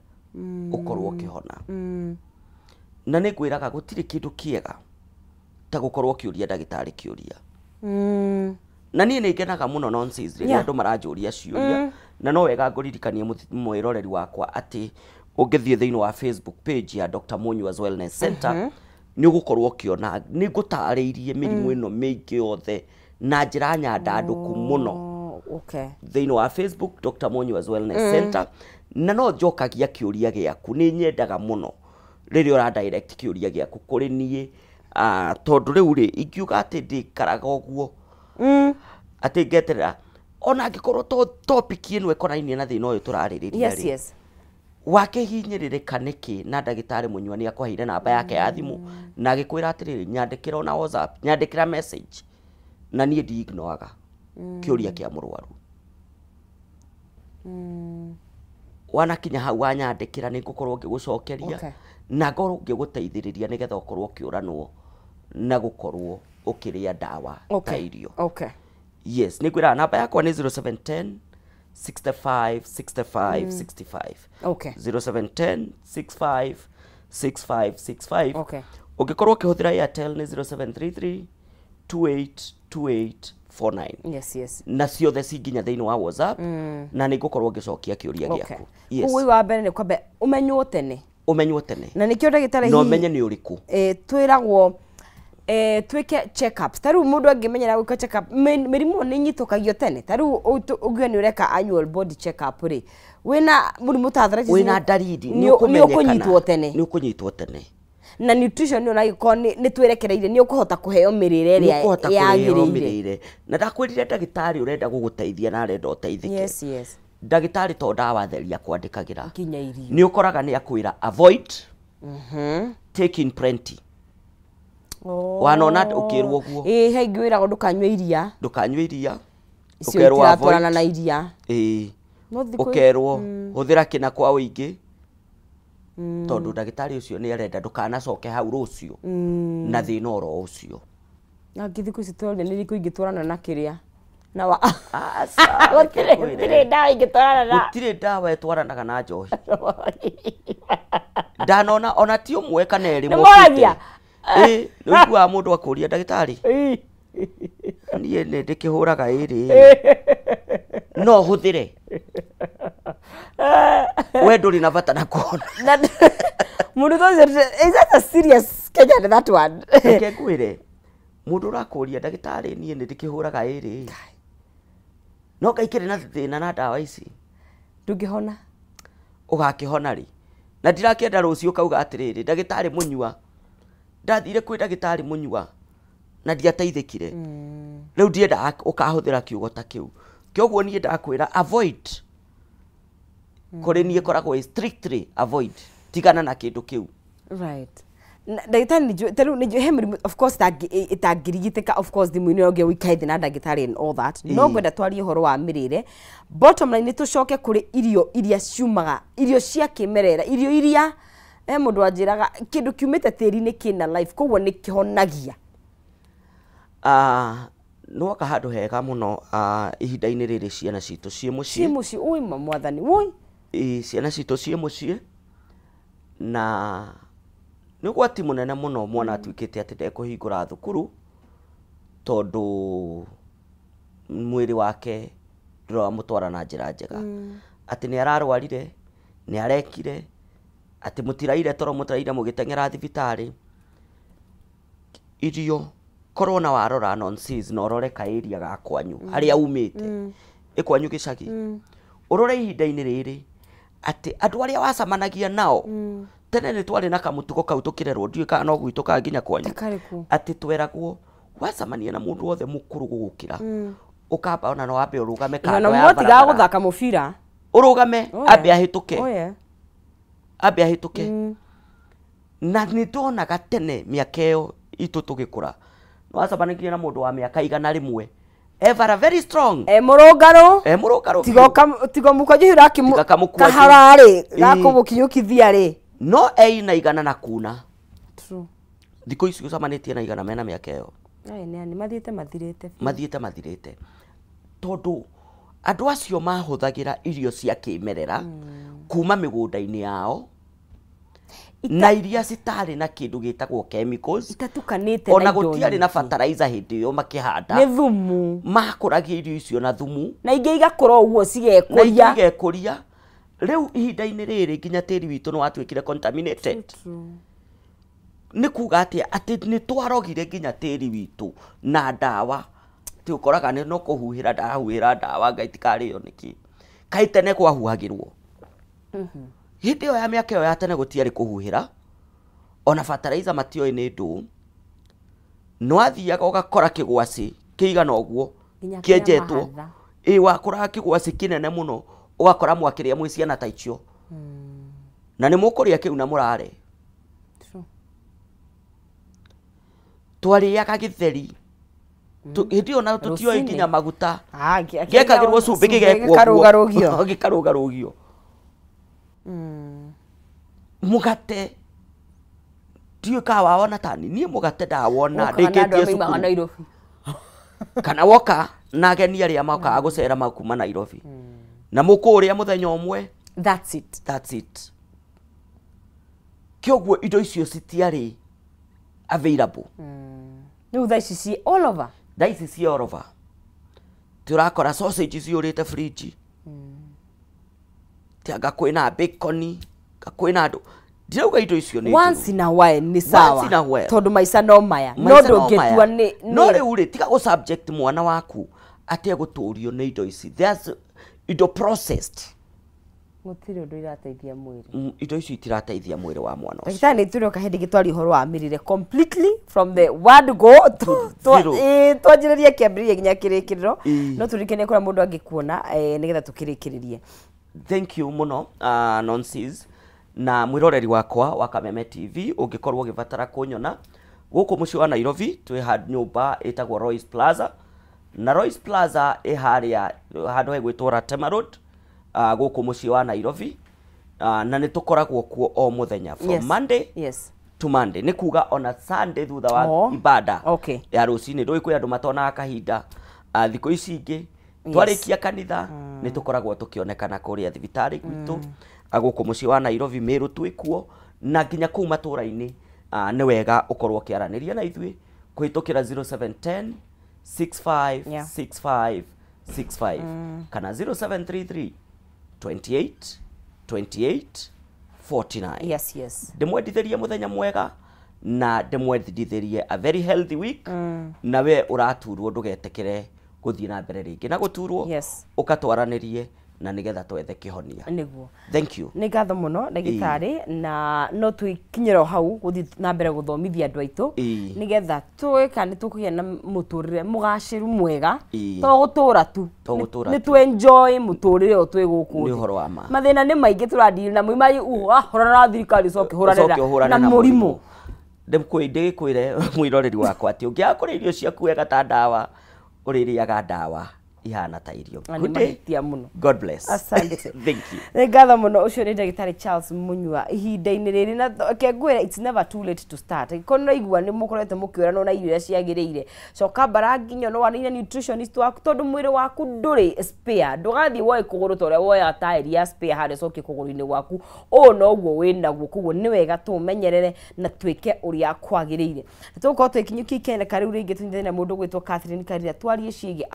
B: ũkorwo ũkĩhona. Na nĩ ngwĩraga gũtirĩ kĩndũ kĩega ta gũkorwo ũkĩũria ndagĩtarĩ kĩũria. Na niĩ nĩ ngenaga mũno nonsense rĩrĩa andũ maranjũria ciũria, na no wega ngũririkanie mwĩroreri wakwa atĩ ũngĩthiĩ thĩinĩ wa Facebook page ya Dr. Munyua's Wellness Center nĩ ũgũkorwo ũkĩona nĩ ngũtarĩirie mĩrimũ ĩno mĩingĩ yothe na njĩra nyandandũku mũno.
A: Okay.
B: Thĩinĩ wa Facebook Dr. Munyua's Wellness Center, na no njokagia kĩũria gĩaku, nĩ nyendaga mũno rĩrĩa ũra direct kĩũria gĩaku kũrĩ niĩ, tondũ rĩu rĩ ingiuga atĩ ndĩkaraga ũguo atĩ ngeterera ona angĩkorwo to topic ĩno ĩkonainie na thĩna ũyũ tũrarĩrĩria.
A: Yes, yes.
B: Wakĩhinyĩrĩrĩka nĩkĩ na ndagĩtarĩ Mũnyua nĩ akũheire namba yake ya thimũ na agĩkwĩra atĩrĩrĩ nyandĩkĩra ona WhatsApp, nyandĩkĩra message, na niĩ ndi-ignoraga kĩũria kĩa mũrwaru. Wanakinya hau wanyandĩkĩra nĩ ngũkorwo ngĩgũcokeria na ngorwo ngĩgũteithĩrĩria nĩgetha ũkorwo ũkĩũranwo na gũkorwo ũkĩrĩa ndawa ta irio.
A: Okay.
B: Yes, nĩ ngwĩraga namba yakwa nĩ 0710 65 65 65.
A: Okay.
B: 0710 65 65 65.
A: Okay.
B: Ũngĩkorwo ũkĩhũthĩra Airtel nĩ 0733 28 28 49.
A: Yes, yes.
B: Na ciothe cinginya thĩinĩ wa WhatsApp na nĩ ngũkorwo ngĩcokia kĩũria gĩaku.
A: Yes. Ũguo wa mbere nĩ kwamba ũmenywo tene.
B: Ũmenywo tene.
A: Na nĩkĩo ndagĩtarĩ
B: no menye nĩ ũrĩkũ.
A: Twĩragwo twĩke check-ups. Ta rĩu mũndũ angĩmenyera gwĩka check-up, mĩrimũ nĩ ĩnyitũkagio tene. Ta rĩu ũngĩona nĩ ũreka annual body check-up rĩ, wĩna mũrimũ ta arthritis,
B: wĩna ndariri,
A: nĩ ũkũnyitwo tene.
B: Nĩ ũkũnyitwo tene.
A: Na nutrition ona ĩkorwo nĩ twerekereire nĩ ũkũhota kũheo mĩrĩre ĩrĩa yagĩrĩire.
B: Na ndakwĩrire ndagĩtarĩ ũrenda gũgũteithia na arenda ũteithĩke.
A: Yes, yes.
B: Ndagĩtarĩ to ndawa theria kwandĩkagĩra
A: nginya irio.
B: Nĩ ũkoraga nĩ akwĩra avoid, take in plenty. Wanona ũkĩrwo ũguo.
A: Ĩĩ, he ingĩ wĩragwo ndũkanyue iria.
B: Ndũkanyue iria.
A: Icio itiratwarana na iria.
B: Ĩĩ. Ũkerwo hũthĩra kĩna kwa ũingĩ. Tondũ ndagĩtarĩ ũcio nĩ arenda ndũkanacoke hau rũciũ na thĩna oro ũcio.
A: Na thikũ ici tũroria nĩ irĩkũ ingĩtwarana na kĩrĩa. Na wa gũtirĩ ndawa ingĩtwarana na
B: gũtirĩ ndawa ĩtwaranaga na njohi. Ndanona ona ti ũmwe kana erĩ
A: mokĩte.
B: Ĩ nĩ ũiguaga mũndũ akũria ndagĩtarĩ niĩ nĩ ndĩkĩhũraga ĩrĩ no hũthĩre we ndũrĩ na bata na kuona.
A: Mũndũ ũcio, is that a serious Kenyan that one?
B: Reke ngwĩre mũndũ ũrakũria ndagĩtarĩ niĩ nĩ ndĩkĩhũraga ĩrĩ no ngaikĩrĩ na thĩna na ndawa ici
A: ndũngĩhona.
B: Ũgakĩhona rĩ? Na ndirakĩenda rũciũ kauga atĩrĩrĩ ndagĩtarĩ mũnyua ndathire kwĩ ndagĩtarĩ mũnyua na ndiateithĩkire. Rĩu ndiendaga ũkahũthĩra kiugo ta kĩu. Kĩoguo niĩ ndakwĩra avoid. Kũrĩ niĩ koragwo strictly avoid. Tigana na kĩndũ kĩu.
A: Right. Ndagĩtarĩ nĩ nĩ he mĩrimũ of course ĩtangĩrigitĩka of course thimũ-inĩ ũngĩ ũikare thĩ na ndagĩtarĩ and all that. No ngwenda twarie ũhoro wa mĩrĩre. Bottom line nĩ tũcoke kũrĩ irio iria ciumaga, irio cia kĩmerera, irio iria mũndũ anjĩraga kĩndũ kiumĩte tĩri-inĩ kĩna life koguo nĩ kĩhonagia.
B: Nĩwoka handũ hega mũno ihinda-inĩ rĩrĩ ciana citũ ciĩ mũciĩ.
A: Ciĩ mũciĩ, ui mwathani, ui.
B: Ciana citũ ciĩ mũciĩ na nĩ ũgwati mũnene mũno mwana atuĩkĩte atĩ ndekũhingũra thukuru tondũ mwĩrĩ wake ndũramũtwara na njĩra njega. Atĩ nĩ ararwarire, nĩ arekire, atĩ mũtiraire toro mũtiraire mũgĩteng'era thibitarĩ. Irio korwo na warora nonsense na ũrore ka area ga kwanyu harĩa umĩte ĩ kwanyu gĩcagi ũrore ihinda-inĩ rĩrĩ atĩ andũ arĩa wacemanagia nao tene nĩ twarĩ na kamũtugo kau tũkĩrerwo ndiũĩ kana no gwitũ kana nginya kwanyu atĩ tweragwo wacemania na mũndũ wothe mũkũrũ gũgũkĩra ũkamba ona no wambe ũrũgame kando ya barabara
A: gũthaka mũbira
B: ũrũgame ambe ahĩtũke ambe ahĩtũke. Na nĩ tuonaga tene mĩaka ĩyo itũ tũgĩkũra wacemanagia na mũndũ wa mĩaka 100 ever very strong
A: mũrũngarũ
B: mũrũngarũ tigo
A: mũkwanjũ kahararĩ gakũmũkinyũkithia rĩ
B: no eina 100 na kuna. Thikũ ici ũcemanĩtie na 100 mena mĩaka ĩyo mathiĩte mathirĩte tondũ andũ acio mahũthagĩra irio cia kĩmerera kuma mĩgũnda-inĩ yao na iria citarĩ na kĩndũ gĩtagwo chemicals
A: itatukanĩte
B: ona gũtiarĩ na fertilizer hĩndĩ ĩyo makĩhanda
A: nĩ thumu
B: makũragia irio icio na thumu
A: na ingĩ igakũra ũguo cigekũria
B: Rĩu ihinda-inĩ rĩrĩ nginya tĩri witũ nĩ watuĩkire contaminated. Nĩ kuga atĩa atĩ nĩ twarogire nginya tĩri witũ na ndawa ti ũkoraga nĩ no kũhuhĩra ndahuhĩra ndawa ngai tikarĩo nĩkĩ kaĩ tene kwahuhagĩrwo. Hĩndĩ ĩyo ya mĩaka ĩyo ya tene gũtiarĩ kũhuhĩra ona fertilizer matioĩ nĩ ndũ. Nĩwathiaga ũgakora kĩgwacĩ kĩigana ũguo kĩenjetwo ĩ wakoraga kĩgwacĩ kĩnene mũno ũgakora mwakĩrĩa mwĩ ciana ta icio na nĩ mũkũrĩa kĩu na mũrare. Twarĩaga gĩtheri hĩndĩ ĩyo na tũtioĩ nginya maguta gĩekagĩrwo cumbĩ gĩgekwo gĩkarũgarũgio mũgate ndiũĩ kana wawona tani niĩ mũgate ndawona ndĩkĩtie cukuru kana woka na ageni arĩa mokaga gũcera makuma Nairobi na mũkũrĩa mũthenya ũmwe.
A: That's it.
B: That's it. Kĩoguo indo icio citiarĩ available.
A: Rĩu thaa ici ci all over.
B: Thaa ici ci all over. Tũrakora sausage ciyũrĩte fridge. Tianga kwĩna bacon, kwĩna andũ. Ndirauga indo icio nĩ
A: once in a while nĩ sawa. Tondũ maica no maya. No ndũngĩtua nĩ
B: no rĩu rĩ tiga gũ subject mwana waku atĩ egũtũrio nĩ indo ici. There's indo processed.
A: Gũtirĩ ũndũ irateithia mwĩrĩ.
B: Indo icio itirateithia mwĩrĩ wa mwana ũcio.
A: Ndagĩtarĩ nĩ tũroka hĩndĩ ĩngĩ twarie ũhoro wa mĩrĩre completely from the word go twanjĩrĩrie kĩambĩrĩria nginya kĩrĩkĩrĩro no tũririkane kũrĩa mũndũ angĩkuona nĩgetha tũkĩrĩkĩrĩrie.
B: Thank you mũno nonsense na mwĩroreri wakwa wa Kameme TV ũngĩkorwo ũgĩbatara kũnyona gũkũ mũciĩ wa Nairobi twĩ nyũmba ĩtagwo Royce Plaza na Royce Plaza ĩ harĩa handũ hegwĩtwo Ratema Road gũkũ mũciĩ wa Nairobi na nĩ tũkoragwo kuo o mũthenya from Monday to Monday nĩ kuga ona Sunday thutha wa ibada ya rũcinĩ ndũĩ kwĩ andũ matonaga kahinda Thikũ ici ingĩ twarĩkia kanitha nĩ tũkoragwo tũkĩonekana kũrĩa thibitarĩ gwitũ, gũkũ mũciĩ wa Nairobi, Meru twĩkuo, na nginya kũu matũra-inĩ. Nĩ wega ũkorwo ũkĩaranĩria na ithuĩ kũhĩtũkĩra 0710 65 65 65 kana 0733 28 28 49.
A: Yes.
B: Ndĩmwendithĩrie mũthenya mwega na ndĩmwendithĩrie a very healthy week. Na we ũraturwo, ndũgetĩkĩre gũthiĩ na mbere rĩngĩ na gũturwo. Ũkatwaranĩrie na nĩgetha twethe kĩhonia.
A: Nĩguo.
B: Thank you.
A: Nĩ ngatho mũno, ndagĩtarĩ, na no twĩkinyĩre o hau gũthiĩ na mbere gũthomithia andũ aitũ, nĩgetha twĩka nĩ tũkũgĩa na mũtũrĩre mũgacĩru mwega, to gũtũra tu.
B: To gũtũra
A: nĩ
B: tu.
A: tũ enjoy mũtũrĩre ũyũ twĩ gũkũ
B: Nĩ
A: thĩ.
B: ũhoro wa ma.
A: Mathĩna nĩ maingĩ tũradiri namo, imagine ũrahũrana na thirikari, ũcoke ũhũrane
B: Ũcoke ũhũrane
A: na mũrimũ.
B: Ndĩgĩkwĩre mwĩroreri wakwa atĩ ũngĩaga kũrĩa irio ciaku wega ta ndawa, ũrĩrĩaga ndawa ihana ta irio.
A: Na nĩ
B: Good day.
A: mahĩtia mũno.
B: God bless.
A: Asante.
B: Thank you.
A: Nĩ ngatho mũno. Ũcio nĩ ndagĩtarĩ Charles Munyua. Ihinda-inĩ rĩrĩ na reke ngwĩre, it's never too late to start. Angĩkorwo nĩ ũraigua nĩ mũkoretwo mũkĩũranwo na irio iria ciagĩrĩire, coka mbara nginya no warĩire nutritionist waku, tondũ mwĩrĩ waku ndũrĩ spare. Ndũgathiĩ woe kũgũrũ ta ũrĩa woyaga taĩri ya spare harĩa ũcokie kũgũrũ-inĩ gwaku. Ũũ noguo wĩnaguo, koguo nĩ wega tũũmenyerere na twĩke ũrĩa kwagĩrĩire. Tũgũkorwo twĩkinyũkia ikeneka rĩu rĩngĩ, tũnyitane na mũndũ gwĩtwo Catherine Karira, twarie ciĩgiĩ